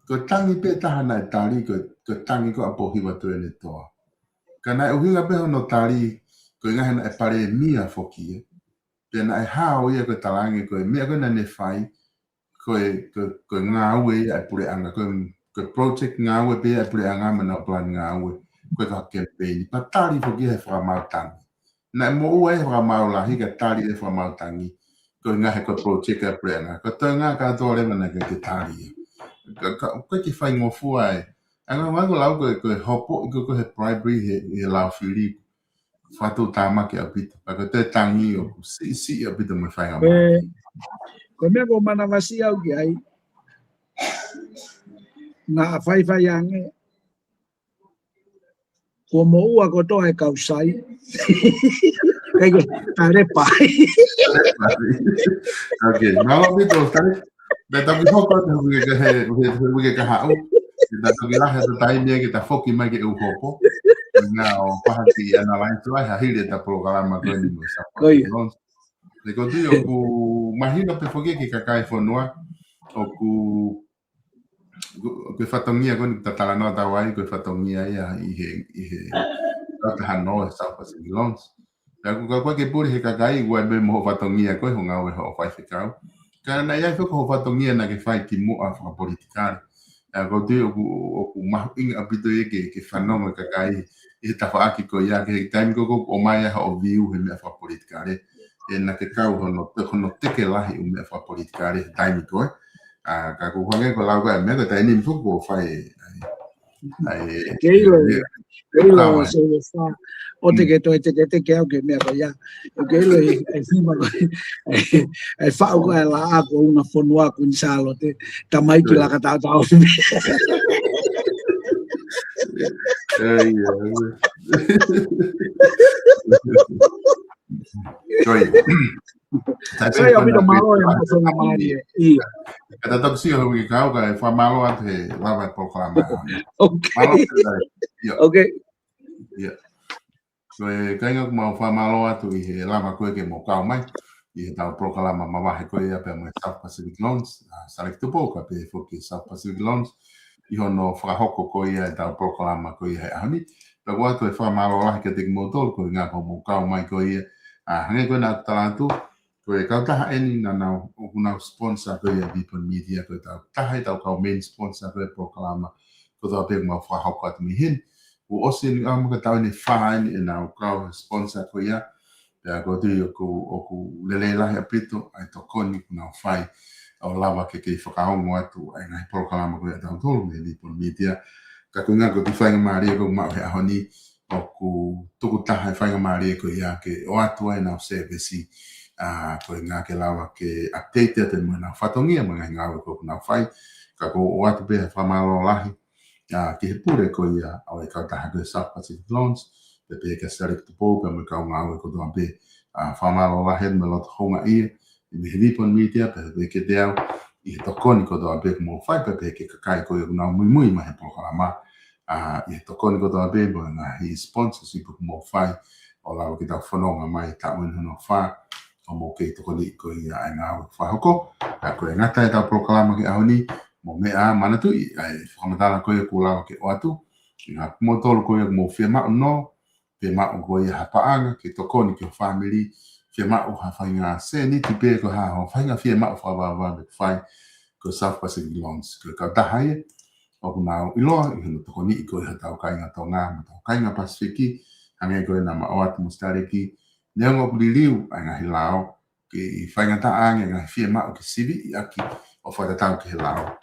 Ko e tangi pē taha naʻe tali, ko e, ko e tangi ko ē ʻa Pōhiva Tuʻiʻonetoa. Ka naʻe ʻuhinga pē hono tali, ko e ʻuhinga he naʻe palēmia foki ia. Pea naʻe hao ia ko e talaange ko e meʻa ko ē naʻa ne fai, ko e, ko e, ko e ngāue ia ʻa e puleʻanga, ko e, ko e project ngāue pē ia ʻa e puleʻanga mo ʻenau plan ngāue, ko e kau kemipeini. Pea tali foki ia he fakamaau tangi. Naʻe moʻua e fakamaau lahi ka tali e fakamaau tangi. Ko e ʻuhinga he ko e project ʻa e puleʻanga. Ko e toenga kātoa leva naʻe ʻikai ke tali ia. Ka, ka, ʻoku ʻikai ke faingofua e. Anga, anga ʻeku lau ko e, ko e hopo, ko e, ko e he bribery he, he lao fili. Fakatuʻutāmaki ʻaupito. Pea ko e toe tangi ʻoku siʻisiʻi ʻaupito mo e faingamālie. Ko e, ko e meʻa ʻoku ou manavasiʻi au ki ai. Naʻa faifai ange. Kuo moʻua kotoa e kau sai. Kae ko e talepa. Okay, mālō ʻaupito, Tale. Naʻe toki hoko atu he uike kahaʻu. Naʻe toki lahi ʻa e taimi ke ta foki mai ki he ʻū hopo. Naʻa ʻo pehē ke analyze ʻa e hili ʻeta polokalama ko eni mo e South Pacific Loans. Ko ia. Naʻe ʻoku mahino pē foki ki he kakai e fonua ʻoku ko e fatongia ko eni ʻoku ta talanoa atu ai, ko e fatongia ia ʻi he, ʻi he kautaha ʻo e South Pacific Loans. Pea ʻoku, ka ʻoku ʻikai ke puli he kakai, ʻoku ʻi ai pē mo hoʻo fatongia ko e hoʻo ngāue hoʻo faifekau. Ka naʻe ʻi ai foki hoʻo fatongia naʻa ke fai kimuʻa fakapolitikale. Pea ʻoku ou tui ʻoku, ʻoku mahuʻinga ʻaupito ia ke, ke fanongo e kakai ʻi he tafaʻaki ko ia, ki he taimi ko ē ʻoku ʻomai ai hoʻo view he meʻa fakapolitikale. ʻE naʻa ke kau hono, hono teke lahi ʻū meʻa fakapolitikale he taimi ko ē. ʻA, ka ʻoku hangē ko e lau ko ē, meʻa ko e taimi ni foki ʻoku fai, ʻai, ʻai, Kei ʻilo, ʻai, kei ʻilo, ʻai. So far, ʻoua te ke toe teke, teke au ki he meʻa ko ia. Kei ʻilo, ʻai, ʻai, fima ko, ʻai, ʻai, faʻu ko e laʻā ko ē ʻo e fonua ko eni Sālote, tamaiki laka tautau. ʻIo, ʻio, ʻio. Ko ia. Ko ia, ʻaupito mālō e mafonga mālie. ʻIo. Ka ta toki sio he uike kahaʻu kae fakamālō atu he lava e polokalama. Okay. Mālō ʻaupito. ʻIo. Okay. ʻIo. Ko e kāinga, ʻoku mau fakamālō atu ʻi he lava ko ē ke mou kau mai ʻi heʻetau polokalama mavahe ko ia pea mo e South Pacific Loans, ʻa Saleki Tupou, kae pehē foki South Pacific Loans, ʻi hono fakahoko ko ia ʻetau polokalama ko ia he ʻaho ni. Pea ʻoku ʻoatu e fakamālō lahi kiate kimoutolu koeʻuhi ko hoʻomou kau mai ko ia. ʻA, hangē ko ē naʻa ku tala atu, ko e kautaha eni naʻa nau, ʻoku nau sponsor ko ia Vipon Media, ko e taha ʻetau kau main sponsor ko e polokalama kotoa pē ʻoku mau fakahoko atu mei heni. Kuo ʻosi eni ʻa e ʻaho, ka tau ʻi he fā eni ʻenau kau sponsor ko ia. Pea ʻoku ou tui ʻoku, ʻoku lelei lahi ʻaupito ʻa e tokoni ʻoku nau fai ʻo lava ke kei fakaongo atu ʻa e ngaahi polokalama ko ia ʻatautolu mei Vipon Media. Ka ko e ʻuhinga ko e kiʻi faingamālie ʻoku maʻu he ʻaho ni, ʻoku tukutaha e faingamālie ko ia ke ʻoatu ai ʻenau sēvesi, ʻa, ko e ʻuhinga ke lava ke update atu mo ʻenau fatongia mo e ngaahi ngāue ko ē ʻoku nau fai. Ka ʻoku ou ʻoatu pē ha fakamālō lahi, ʻa, ki he pule ko ia ʻo e kautaha ko e South Pacific Loans, pea pehē kia Saleki Tupou pea mo e kau ngāue kotoa pē, ʻa, fakamālō lahi mo e loto houngaʻia mei he Vipon Media, pea pehē kiate au, ʻi he tokoni kotoa pē ʻoku mou fai, pea pehē ki he kakai ko ia ʻoku nau muimui mai he polokalama, ʻa, ʻi he tokoni kotoa pē mo e ngaahi sponsorship ʻoku mou fai, ʻo lava ke tau fononga mai taʻu eni hono fā, ʻo mou kei tokoniʻi ko ia ʻa e ngāue ʻoku fakahoko. ʻA, ko e ngata ʻetau polokalama ki he ʻaho ni, mou meʻa ā, manatuʻi ʻa e fakamatala ko ia ʻoku lava ke ʻoatu, ʻi he kimoutolu ko ia ʻoku mou fiemaʻu nō, fiemaʻu ko ia ha paʻanga ke tokoni ki ho fāmili, fiemaʻu ha faʻahinga sēniti pe ko e hā ho faʻahinga fiemaʻu fakavavevave ʻoku fai, ko e South Pacific Loans ko e kautaha ia ʻoku nau ʻiloa ʻi hono tokoniʻi ko ia hotau kāinga Tonga mo hotau kāinga Pasifiki, hangē ko ia naʻa ma ʻoatu mo Saleki, neongo ʻoku liliu ʻa e ngaahi lao, ke faingataʻa ange ngaahi fiemaʻu ke siviʻi ʻaki ʻo fakatatau ki he lao.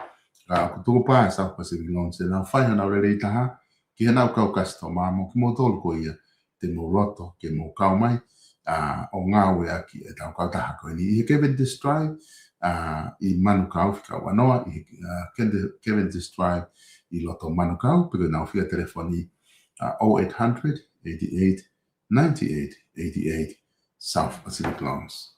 Ka ʻoku tukupā e South Pacific Loans ʻenau fai honau lelei taha ki heʻenau kau kasitoma mo kimoutolu ko ia te mou loto ke mou kau mai, ʻa, ʻo ngāueʻaki ʻetau kautaha ko eni ʻi he Cavendish Drive, ʻa, ʻi Manukau, fika ua noa, ʻi he, ʻa, Cavendish Drive ʻi loto Manukau, pe ko ʻenau fika telefoni, ʻa, oh eight hundred, eighty-eight, ninety-eight, eighty-eight, South Pacific Loans.